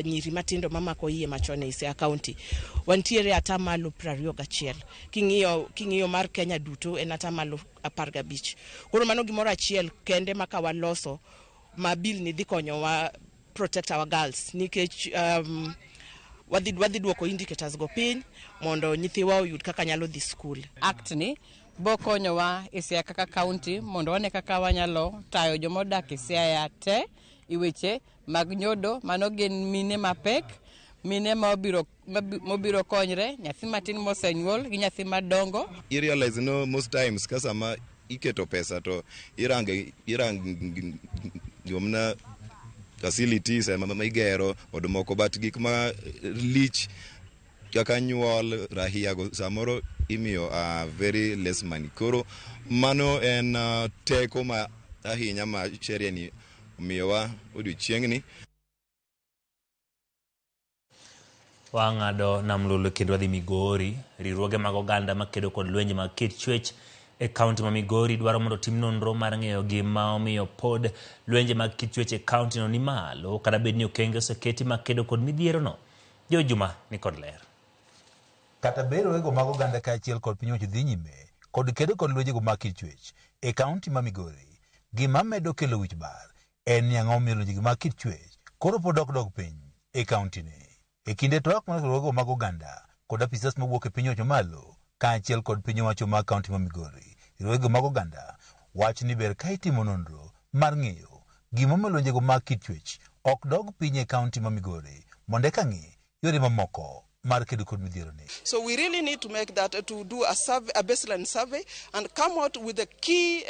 [SPEAKER 2] nyiri matindo mamako iye machon e Siaya County, wantiere atamalo 21. King'iyo mar Kenya duto en atamalo 15. Koro mano gimoro achiel kende ma kawaloso ma bill ni dhi konyowa protect our girls, nikech wadhi duoko indicators go piny mondo nyithiwa oyud kaka nyalo dhi skul.
[SPEAKER 5] Act ni bo konyowa e Siaya kaka county mondo wane kaka wanyalo tayo joma odak e Siaya te e weche mag nyodo. Mano gin mine mapek, mine mobiro konyre, nyathi matin mosenyuol gi nyathi madongo.
[SPEAKER 6] I realize no most times ka sama iketo pesa to irang mana facilities ma igero od moko, but gik ma lich kaka nyuol rahia go samoro imiyo very less money. Koro mano en teko ma ahinya ma sheria ni omiyowa odiochieng'ni.
[SPEAKER 1] Wang'ado Nam Lolwe kendo wadhi Migori. Riwruoge mag oganda makedo kod lwenje mag kit chwech e kaunti ma Migori dwaro mondo otim nonro mar ng'eyo gima omiyo pod lwenje mag kit chwech e kaunti no ni malo kata bed ni okenge oseketi makedo kod midhiero no. Jo Juma ni kod ler.
[SPEAKER 7] Kata bed riwruoge mag oganda kaachiel kod piny owacho dhi nyime kod kedo kod lwenjego mag kit chwech e kaunti ma Migori, gima medo kelo wich bar en ni ang'o momiyo lwenjego mag kit chwech koro pod ok dog piny e kaunti ni. E kinde twak mar riwruoge mag oganda kod apisas mawuok e piny owacho malo kaachiel kod piny owacho mag kaunti ma Migori, riwruoge mag oganda wacho ni ber ka itimo nonro mar ng'eyo gimomiyo lwenjego mag kit chwech ok dog piny e kaunti ma Migori mondo eka ng'i yore mamoko mar kedo kod midhiero ni.
[SPEAKER 3] So we really need to make that, to do a survey, a baseline survey, and come out with the key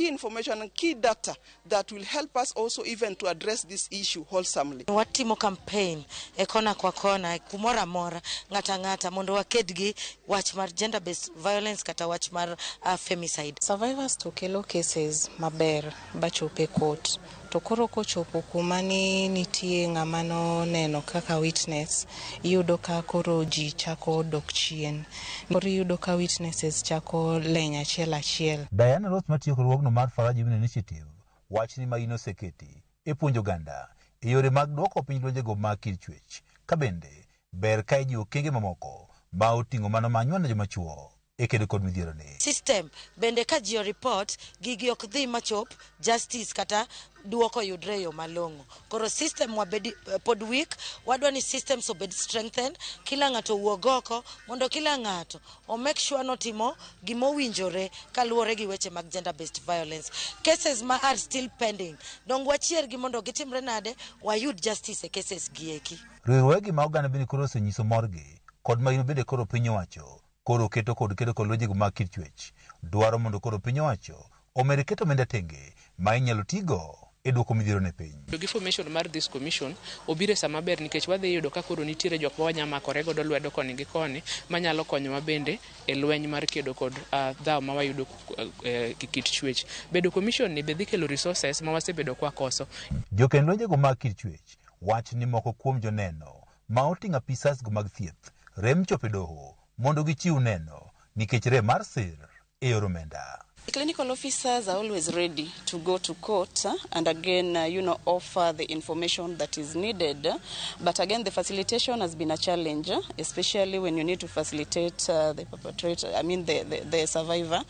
[SPEAKER 3] information and key data that will help us also even to address this issue wholesomely.
[SPEAKER 9] Watimo campaign e kona kwa kona, kumoro amora, ng'ata ng'ata, mondo waked gi wach mar gender based violence kata wach mar femicide.
[SPEAKER 10] Survivors to kelo cases maber bachopo e court. To koro kochopo kuma ni nitie ng'ama noneno kaka witness, iyudo ka koro ji chako dok chien. Koro iyudo ka witnesses chako leny achiel achiel.
[SPEAKER 7] Diana Ross matiyo kod riwruogno mar Faraja Women Initiative wach ni maino oseketi e puonjo oganda e yore mag duoko piny lwenjego mag kit chwech ka bende ber ka ijiwo okenge mamoko ma oting'o mano ma nywando joma chuo e kedo kod midhiero ni.
[SPEAKER 9] System bende ka ji report gigi ok dhi machop justice kata duoko yudre e yo malong'o. Koro system wabedi pod weak, wadwa ni systems obed strengthened, kila ng'ato owuog oko mondo kila ng'ato o make sure notimo gimowinjore kaluwore gi weche mag gender based violence. Cases ma are still pending, dong wachiergi mondo gitimre nade, wayud justice e cases gi eki.
[SPEAKER 7] Riwruoge ma oganda bende koro osenyiso morgi kod maino bende koro piny owacho koro keto kod kedo kod lwenjego mag kit chwech dwaro mondo koro piny owacho omed keto omenda tenge ma inyalo tigo e duoko midhiero ne piny.
[SPEAKER 11] Gi formation mar this commission obiro e sama ber nikech wadhi yudo ka koro nitiere jok ma wanya makore godo lwedo koni gi koni manyalo konyowa bende e lweny mar kedo kod dhaw ma wayudo kit chwech. Bedo commission ni be dhi kelo resources ma wasebedo kwakoso.
[SPEAKER 7] Jokend lwenjego mag kit chwech wach ni moko kuom joneno ma oting'o apisas go mag thieth rem chopo e doho mondo gichiw neno nikech rem mar sir e yor omenda.
[SPEAKER 12] The clinical officers are always ready to go to court and again, offer the information that is needed. But again, the facilitation has been a challenge, especially when you need to facilitate the perpetrator, I mean the survivor.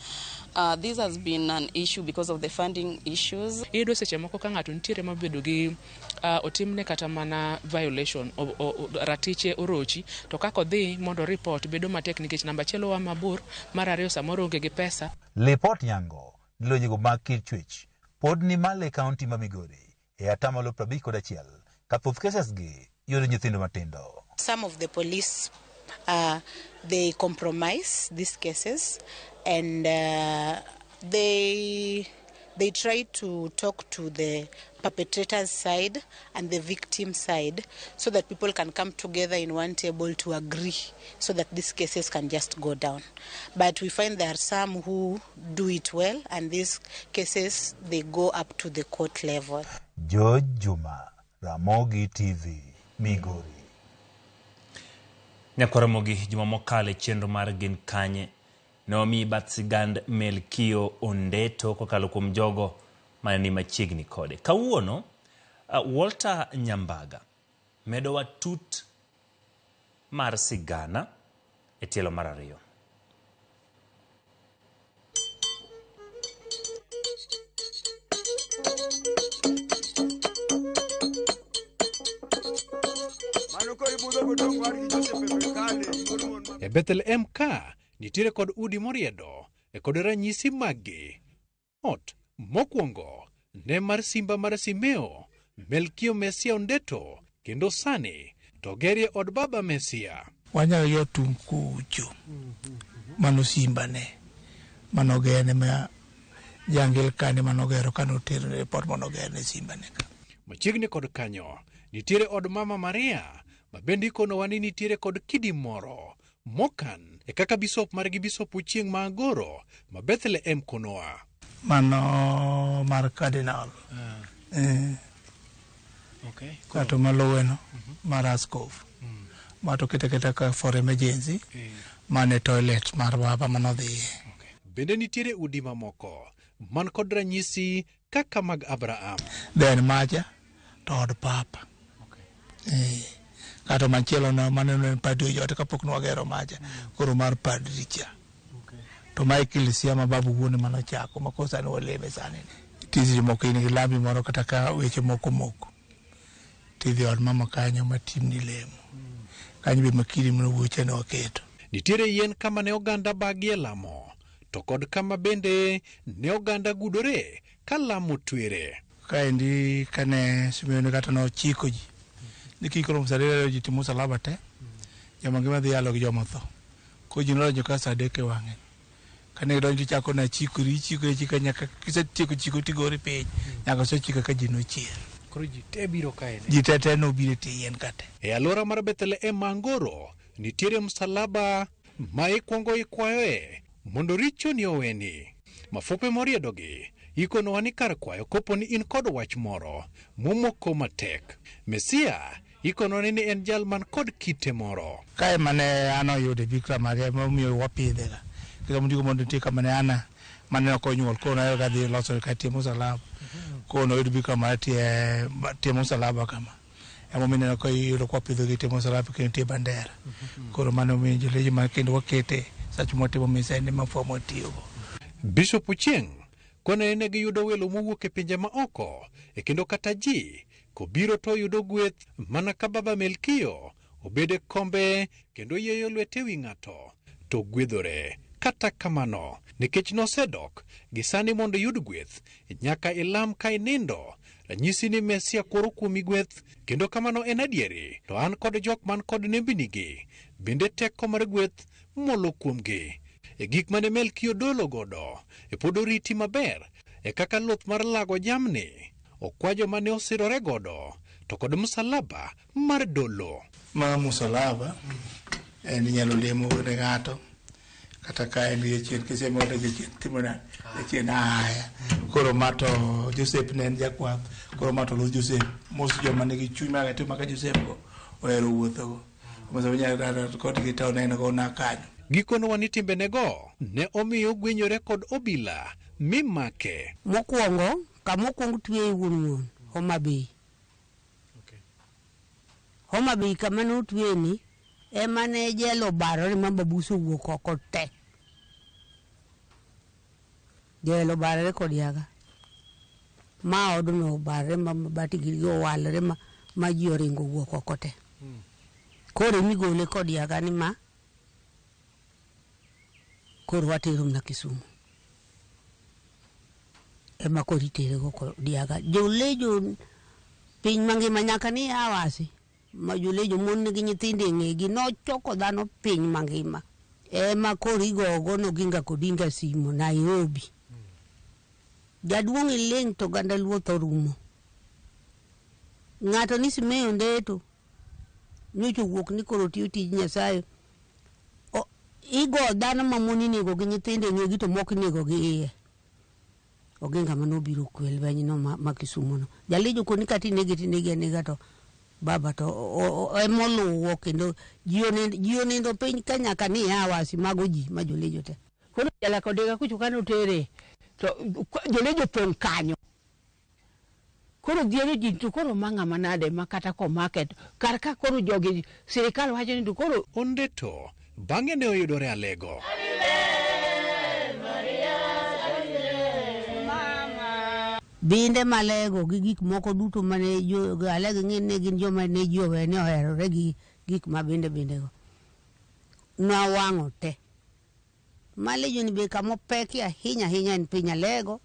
[SPEAKER 12] This has been an issue because of the funding issues.
[SPEAKER 11] Iyudo seche moko ka ng'ato nitiere mabedo gi otimne kata mana violation, ratiche orochi, to kaka odhi mondo report bedo matek nikech namba achiel oa mabor, mar ariyo samoro onge gi pesa.
[SPEAKER 7] Lipot nyango ni lwenjego mag kit chwech pod ni malo e kaunti ma Migori e 51% ka thoth cases gi yudo nyithindo matindo.
[SPEAKER 13] Some of the police they compromise these cases and they try to talk to the perpetrator's side and the victim side so that people can come together in one table to agree so that these cases can just go down. But we find there are some who do it well, and these cases, they go up to the court level.
[SPEAKER 7] George Juma, Ramogi TV, Migori.
[SPEAKER 1] Nyakwaramogi juma mokalo e chenro mar Gin Kanye ne omi bath sigand Melkio Ondeto kokalo kuom jogo mane ni machiegni kode. Kawuono, Walter Nyambaga medowa tut mar sigana e tielo mar ariyo.
[SPEAKER 14] E Bethlehem ka nitiere kod udi moriedo e kod ranyisi maggi. Ot mokwongo ne mar simba mar Simeo, Melkio Mesia Ondeto, kendo sani to gerie od baba Mesia.
[SPEAKER 15] Wanyalo yudo tung' kucho mano simba ne manogene ma jangil kane manogero kanotero ne report manogerne simba ne ka.
[SPEAKER 14] Machiegni kod kanyo nitiere od Mama Maria ma bende ikonowa ni nitiere kod kidi moro mokan e kaka bisop margi Bisop Ochieng' ma Agoro ma Bethlehem konowa.
[SPEAKER 15] Mano mar cardinal.
[SPEAKER 14] Okay.
[SPEAKER 15] Kato maluwe no mar askof. Ma to kete keta ka for emergency. Mane toilet mar baba manodhiye.
[SPEAKER 14] Bende nitiere udi mamoko man kod ranyisi kaka mag Abraham.
[SPEAKER 15] Then macha to od papa. Kato machielo no maneno en padri jote kapok nwagero macha. Koro mar padri cha. To ma eklesia ma babu wuone manochako ma koro sani waleme sani ni. Tijni moko in gi lambi moro kata ka weche moko moko. Tidhi od mama kanyo matimni lemo. Kanyo be makiri manowuoche ne waketo.
[SPEAKER 14] Nitiere yien kama ne oganda bagie lamo, to kod kama bende ne oganda gudore ka lamo twere.
[SPEAKER 15] Kaendi kane Simeon kata nochiko ji ni kik rom saa 2 ji timo msalaba te, joma ngima dhi yalo gi joma otho. Koro ji nodonjo ka saa 3 e wang'e. Kane gidonjo tichako na chikori, ichikori achika nyaka kisetieko chiko tigori piny nyaka osechika ka ji nochier.
[SPEAKER 14] Koro ji te biro kae.
[SPEAKER 15] Ji te te nobiro e tie yien ka te.
[SPEAKER 14] E alwora mar Bethlehem ma Angoro nitiere msalaba ma ikwongo ikwayoe mondo richoni oweni. Mafupe moriedogi ikonowa ni kar kwayo kopo ni in kod wach moro momoko matek. Mesia ikonone ni en jal man kod kite moro.
[SPEAKER 15] Kae mane an oyude bikra mage emomiyo wapidhe ga. Kaka mondiko mondo nitie kama ne ana mane ok onyuol koro nayudo ka dhi loso ka tie msalaba. Koro noyud bikra mare tie msalaba kama. Emomiyo ineno ka iyudo ka wapidho gi tie msalaba kendo nitie bandera. Koro mano omiyo joleji ma kendo wakete sach mwatimo misende mafua mwatiyogo.
[SPEAKER 14] Bishop Ochieng' kone ne giyudo welo mowuok e pinje ma oko e kendo kata ji kobiro to yudo gweth mana ka Baba Melkio obedo e kombe kendo yieyo lwete wi ng'ato to gwedhore. Kata kamano, nikech nosedok gi sani mondo iyud gweth, nyaka ilam ka inindo. Ranyisi ni Mesia kworo kuomi gweth, kendo kamano en adieri. To an kod jok man kod nembnigi, bende teko mar gweth molo kuomgi. E gik mane Melkio dolo godo, e pod oriti maber, e kaka luth mar lago jamni, okwa joma ne osirore godo, to kod msalaba mar dolo.
[SPEAKER 15] Ma msalaba en inyalo lemo ne ng'ato kata ka en gi jachien kisemo ne jachien timo nade jachien aya koro ma to Joseph ne en jakwath koro ma to luth Joseph mos joma nigi chuny mar timo kaka Joseph go ohero wuothogo mos kodgi to oneno go na kanyo.
[SPEAKER 14] Gikonowa ni timbenego ne omiyo ogwenyore kod obila mi make.
[SPEAKER 4] Mokwongo, kama okwong tweye wuon wuon, Homa Bay. Homa Bay kama ne otweye ni, ema ne jela obarore ma mabus owuok oko te. Jela obarore kod yaga. Ma odno obarore ma mabati gigi owalore ma ji oringo owuok oko te. Koro emigole kod yaga ni ma koro watero mana Kisumu. Ema koro itere go kod yaga. Jolejo piny mangima nyaka ni awasi. Ma jolejo mon nigi nyithindo e ng'egi nochoko dhano piny mangima. Ema koro igogo Oginga Odinga simu Nairobi. Jaduong' iling' to oganda luo tho rumo. Ng'ato ni Simeo Ndeto nyocha owuok ni koro tiyo tij Nyasaye. Igo dhano ma mon inego gi nyithindo e ng'egi to moko inego gi iye. Oginga manobiro kwe lweny no ma Kisumu no. Jalejo koni kata inege tinege anega to baba to emoluwo kendo ji onindo piny ka nyaka ni awasi mago ji ma jolejo te.
[SPEAKER 8] Koro jala kodega kucho kane otere to jolejo pong' kanyo. Koro dhiero ji to koro ma ng'ama nade ma kata komake kar ka koro jogi sirikal wacho ni to koro
[SPEAKER 14] Ondeto bang'e ne oyudore Alego.
[SPEAKER 4] Binde malego gi gik moko duto mane jo Alego ng'e ne gin joma ne ji owe ne oherore gi gik ma binde binde go. Nawang'o te. Malejo ni be kama opeki ahinya ahinya en piny Alego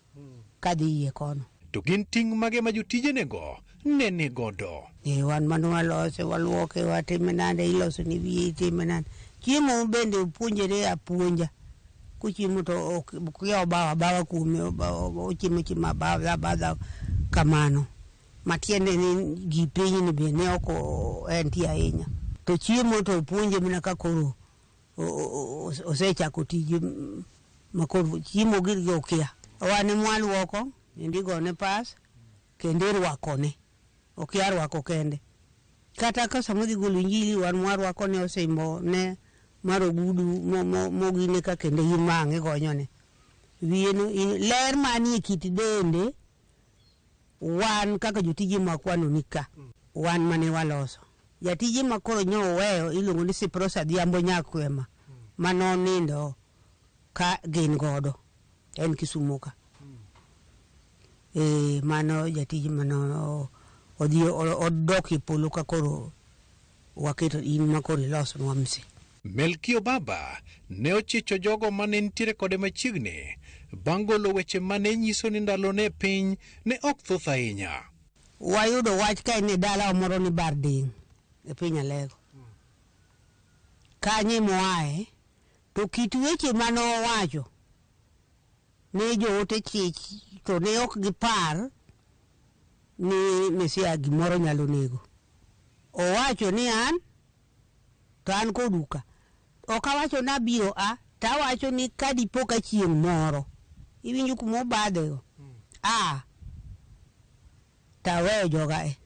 [SPEAKER 4] kadhi yie kono.
[SPEAKER 14] To gin ting' mage ma jotijenego ne ni godo?
[SPEAKER 4] Wan mano walose, waluoke, watime nade, iloso ni wiye, itime nade. Chiemo bende opuonjore apuonja. Kochiemo to ok obawa abawa kuome, ochiemo chiemo abawa abadha kamano. Matiende ni gi pinyni be ne ok entie ahinya. To chiemo to opuonje mana ka koro osechako tije ma koro chiemo girgi okia. Wan ema waluoko, kendo igone pas, kendo irwakone. Okia rwako kende. Kata ka sama odhi golo injili, wan mwarwakone osimbo ne mar ogudu mogine ka kendo imang'e gonyone. Wiye no, ler manie kit dende, wan kaka jotije makwano ni ka, wan mane waloso. Jatije ma koro nyo oweyo iluongo ni Siprosa Adhiambo Nyakwema, manonindo ka gin godo, en Kisumu ka. Mano jatije mano odhi odok e polo ka koro waketo in ma koro ilosonwa mse.
[SPEAKER 14] Melkio Baba ne ochicho jogo mane nitiere kode machiegni bang' golo weche mane nyiso ni ndalone e piny ne ok thoth ahinya.
[SPEAKER 4] Wayudo wach ka en e dalawa moro ni Barding e piny Alego. Kanye moaye to kit weche mane owacho ne joote chich to ne ok gipar ni Mesia gimoro nyalo nego. Owacho ni an to an kodu ka. Ok awacho ni abiro a, to awacho ni ka dipo ka chieng' moro, iwinjo kuma obadhego, a to aweyo joga e.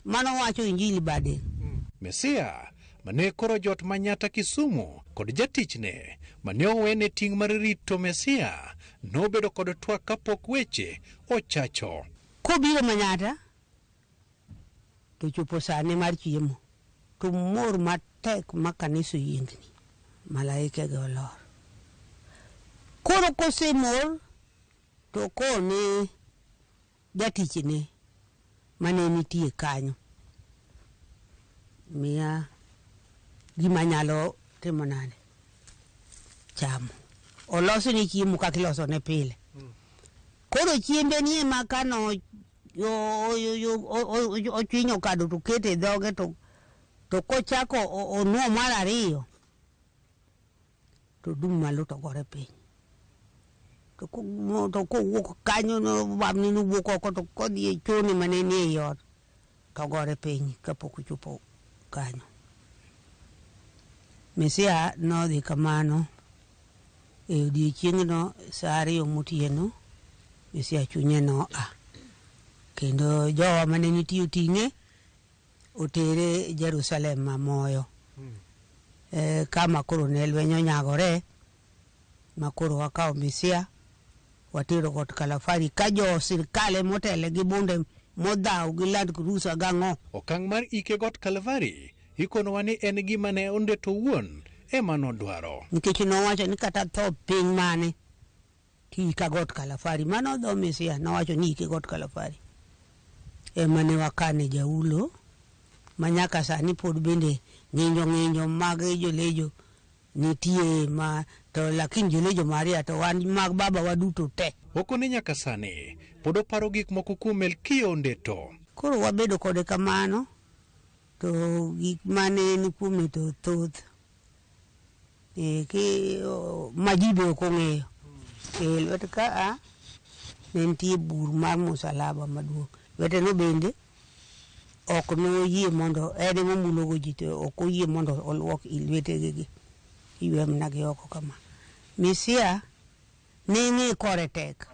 [SPEAKER 4] Mano wacho Injili bade.
[SPEAKER 14] Mesia mane koro jot Manyatta Kisumu kod jatichne mane owene ting' mar rito Mesia nobedo kod twak kapok weche ochacho.
[SPEAKER 4] Kobiro Manyatta to chopo sane mar chiemo to mor matek ma kanisa oyiengni, malaike gi olor. Koro kosemor to kone jatichne mane nitie kanyo, miya gima nyalo timo nade, chamo. Olosne chiemo kaka ilosone pile. Koro chiembe ni ema kano ochwinyo kado to kete e dhoge to kochako onuo mar ariyo to dum malo to gore piny. To kowuok kanyo bamni nowuok oko to kodhi e chone mane nie ei ot to gore piny kapok ochopo kanyo. Mesia nodhi kamano e odiechieng'no sa 2 motieno. Mesia chunye noa kendo jowa mane nitie oting'e otere Jerusalem mamoyo. Kama koro ne lweny onyagore ma koro wakawo Mesia watero Got Kalafari ka jo sirkal emotele gi bunde modhaw gi Land Cruiser gang'o.
[SPEAKER 14] Okang' mar ike Got Kalafari ikonowa ni en gima ne Ondeto owuon ema nodwaro.
[SPEAKER 4] Nikech nowacho ni kata tho piny mane tiika Got Kalafari, mano dho Mesia nowacho ni ike Got Kalafari. Ema ne wakane jaulo ma nyaka sani pod bende ng'injo ng'injo mag jolejo nitie ma to lakini jolejo Maria to wan mag baba waduto te.
[SPEAKER 14] Okone nyaka sani pod oparo gik moko kuom Melkio Ondeto.
[SPEAKER 4] Koro wabedo kode kamano to gik mane ni kuome to thoth. Ki ma ji be ok ong'eyo. Lwet ka a ne nitie bur mar musalaba maduong'. Lwete no bende ok noyie mondo en ema omulogo ji to ok oyie mondo oluok lwetegi gi. Iywe mana gi oko kama. Mesia ne ng'e kore tek.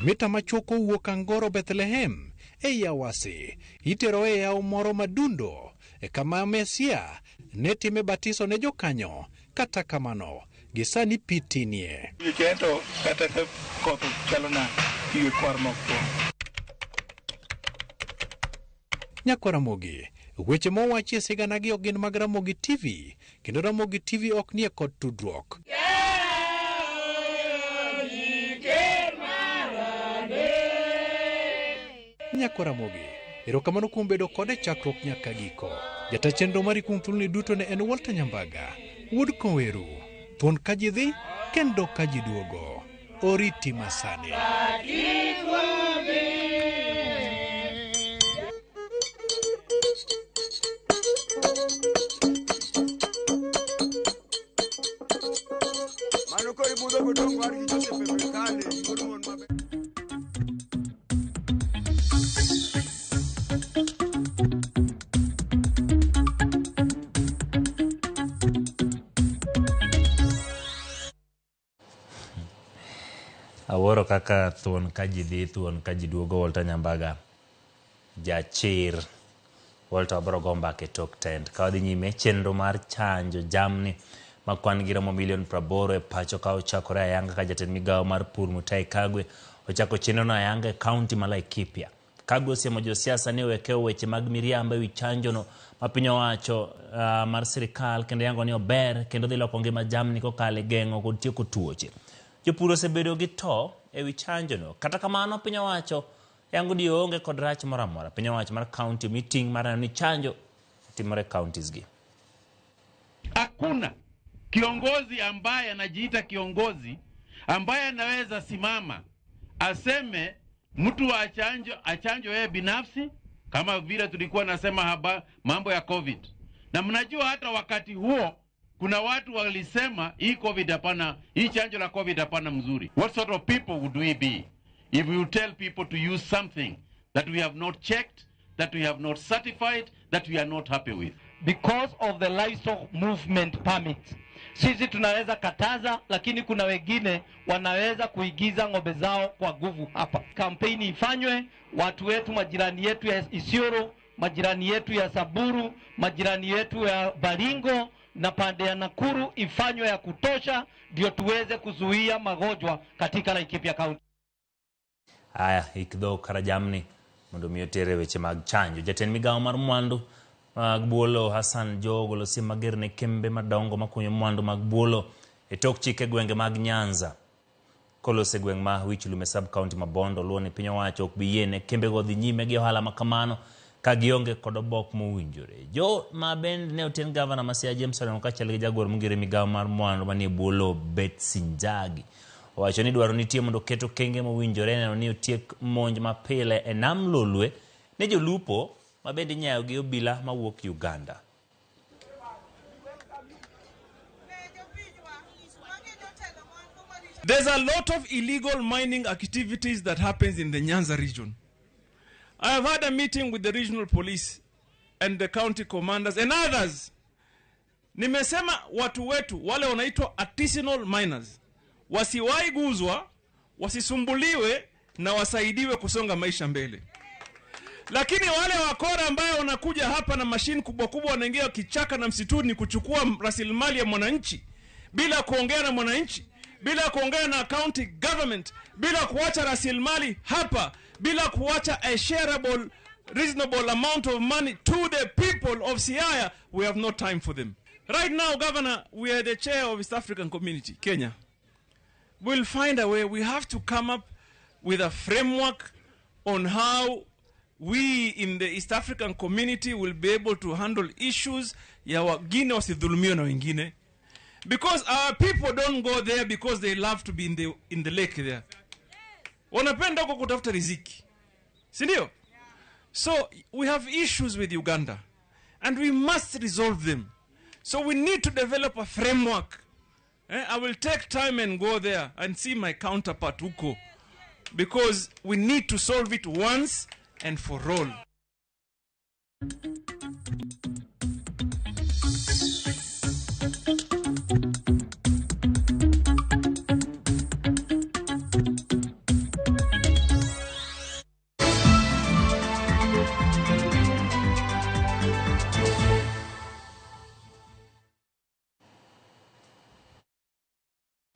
[SPEAKER 14] Mita machuok owuok Angoro Bethlehem ei Awasi itero e yawo moro madundo e kama Mesia ne time batiso ne jokanyo. Kata kamano gi sani pi tinie.
[SPEAKER 15] Kendo kata ka koth chalo nade, pige kwar mok tuo.
[SPEAKER 14] Nyakwa Ramogi, weche mowachi e siganagi ok gin mag Ramogi TV, kendo Ramogi TV ok nie kod tudruok. Nyakwa Ramogi, erokamano kuom bedo kode chakruok nyaka giko. Jata chenro mari kuom thuoloni duto ne en Walter Nyambaga, wuod Koweru, thuon ka ji dhi kendo ka ji duogo. Oriti masani.
[SPEAKER 16] Mano koro ibudho godong' war gi Joseph e Bethale, wuod mon maber.
[SPEAKER 1] Awuoro kaka thuon ka ji dhi, thuon ka ji duogo. Walter Nyambaga jachir. Walter wabiro go mbaka e tok tent. Ka wadhi nyime, chenro mar chanjo jamni ma kwan gi romo milion 80 e pacho ka ochakore ayanga ka jatend migawo mar pur Mutahi Kagwe ochako chenrono ayanga e kaunti ma Laikipia. Kagwe osiemo josiasa ni owe weche mag miriambo ewi chanjono ma piny owacho mar sirikal kendo yango ni ober kendo dhi loko ngima jamni kokalo e geng'o kod tieko tuoche. Jopur osebedo gi to ewi chanjono. Kata kamano piny owacho yango ni oonge kod rach moro amora. Piny owacho mar kaunti omi ting' mar neno ni chanjo timore e counties gi.
[SPEAKER 17] Hakuna kiongozi ambaye anajiita kiongozi ambaye anaweza simama aseme mtu achanjwe yeye binafsi, kama vile tulikuwa nasema haba mambo ya COVID. Na mnajua hata wakati huo kuna watu walisema hii COVID hapana, hii chanjo la COVID hapana mzuri. What sort of people would we be if we tell people to use something that we have not checked, that we have not certified, that we are not happy with?
[SPEAKER 18] Because of the livestock movement permit, sisi tunaweza kataza, lakini kuna wengine wanaweza kuigiza ng'ombe zao kwa nguvu hapa. Kampeni ifanywe, watu wetu, majirani yetu ya Isiolo, majirani yetu ya Samburu, majirani yetu ya Baringo na pande ya Nakuru ifanywe ya kutosha, ndio tuweze kuzuia magonjwa katika Laikipia County.
[SPEAKER 1] Aya, ik dhok kata jamni mondo mi otere weche mag chanjo. Jatend migawo mar mwandu mag buolo Hassan Joho ogolo siem mager ne kembe madongo makunyo mwandu mag buolo e tok chike gwenge mag Nyanza. Kolose gweng' ma Wich Lume sub county ma Bondo luwo ni piny owacho ok bi yiene kembego dhi nyime gi ohala ma kamano ka gionge kod obok mowinjore. Jo ma bende ne oten gavana ma Siaya James Orengo kaachiel gi jagoro mongire migawo mar mwandu manie buolo Betsy Njagi owacho ni dwaro nitie mondo oket okenge mowinjore neno ni otiek monj mapile e nam Lolwe ne jolupo ma bende inyayo gi obila mawuok Uganda.
[SPEAKER 19] There's a lot of illegal mining activities that happens in the Nyanza region. I have had a meeting with the regional police and the county commanders and others. Nimesema watu wetu wale wanaitwa artisanal miners wasiwahi guzwa, wasisumbuliwe na wasaidiwe kusonga maisha mbele. Lakini wale wakora ambao wanakuja hapa na mashine kubwa kubwa wanaingia kichaka na msituni kuchukua rasilimali ya mwananchi bila kuongea na mwananchi, bila kuongea na county government, bila kuacha rasilimali hapa, bila kuacha a shareable reasonable amount of money to the people of Siaya, we have no time for them. Right now, Governor, we are the chair of East African Community, Kenya. We'll find a way. We have to come up with a framework on how we in the East African Community will be able to handle issues ya wagine wasidhulumiwe na wengine. Because our people don't go there because they love to be in the lake there. Wanapenda huko kutafuta riziki. Si ndio? So we have issues with Uganda and we must resolve them. So we need to develop a framework. I will take time and go there and see my counterpart huko, because we need to solve it once and for all.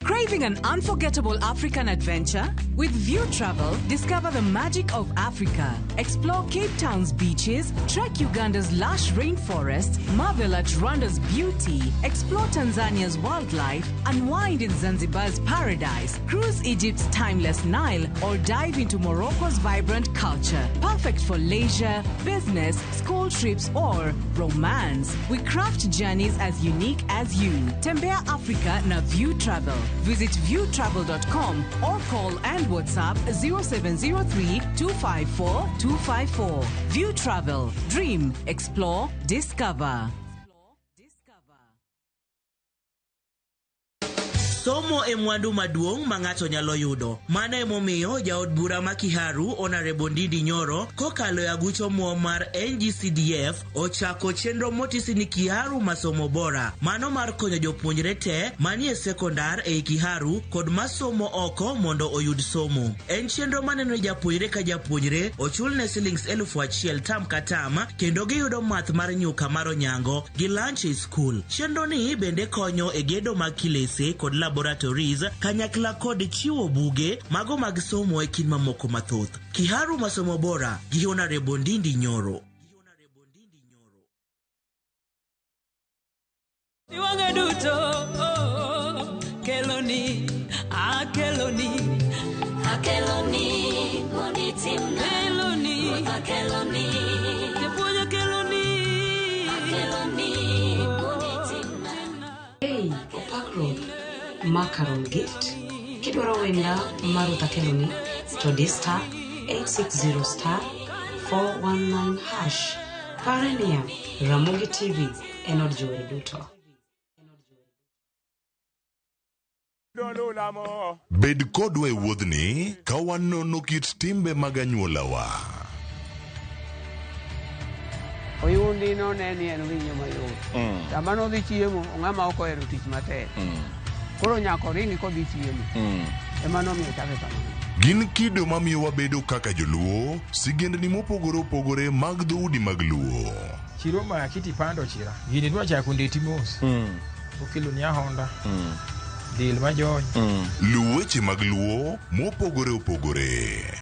[SPEAKER 20] Craving an unforgettable African adventure? With View Travel, discover the magic of Africa. Explore Cape Town's beaches, trek Uganda's lush rainforests, marvel at Rwanda's beauty, explore Tanzania's wildlife, unwind in Zanzibar's paradise, cruise Egypt's timeless Nile, or dive into Morocco's vibrant culture. Perfect for leisure, business, school trips, or romance. We craft journeys as unique as you. Tembea Africa na View Travel. Visit viewtravel.com or call and WhatsApp 0703 254 254. View Travel. Dream, explore, discover.
[SPEAKER 21] Somo e mwandu maduong' ma ng'ato nyalo yudo. Mano emomiyo jaod bura ma Kiharu Honorable Ndindi Nyoro kokalo e aguch omuom mar NGCDF ochako chenro motisi ni Kiharu Masomo Bora. Mano mar konyo jopuonjre te manie sekondar ei Kiharu kod masomo oko mondo oyud somo. En chenro maneno ni japuonjre ka japuonjre ochulne silings 1,000 tam ka tam kendo giyudo math mar nyuka mar onyango gi lunch e skul. Chenro ni bende konyo e gedo mag kilese kod laboratories kanyakla kod chiwo buge mago mag somo e kind mamoko mathoth. Kiharu Masomo Bora gi Honorable Ndindi Nyoro.
[SPEAKER 22] Iwang'e duto, oh, keloni, akeloni,
[SPEAKER 23] Akeloni, mondi timna.
[SPEAKER 22] Keloni,
[SPEAKER 23] Ruoth akeloni.
[SPEAKER 22] Japuonj akeloni,
[SPEAKER 23] Akeloni, mondi timna.
[SPEAKER 2] Macaron Gift. Kidwaro wenda mar Ruth Akeloni to di star 860 star 419 hash. Pare niya, Ramogi TV en od jower duto.
[SPEAKER 5] Bed kodwa e wuodhni ka wanono kit timbe mag anyuolawa.
[SPEAKER 6] Oyundi none ni en winyo mayot. Sama nodhi chiemo, ong'ama ok ohero tich matek. Koro nyaka oringi kodhi chiemo. Ema nomiyo ochake kamano.
[SPEAKER 5] Gin kido mamiyo wabedo kaka joluo, sigendni mopogore opogore mag dhoudi mag luo.
[SPEAKER 24] Chiro ma kiti pando chira. Gini dwa chako ndeti mos. Okelo ni ahonda. Del majony.
[SPEAKER 5] Luw weche mag luo mopogore opogore.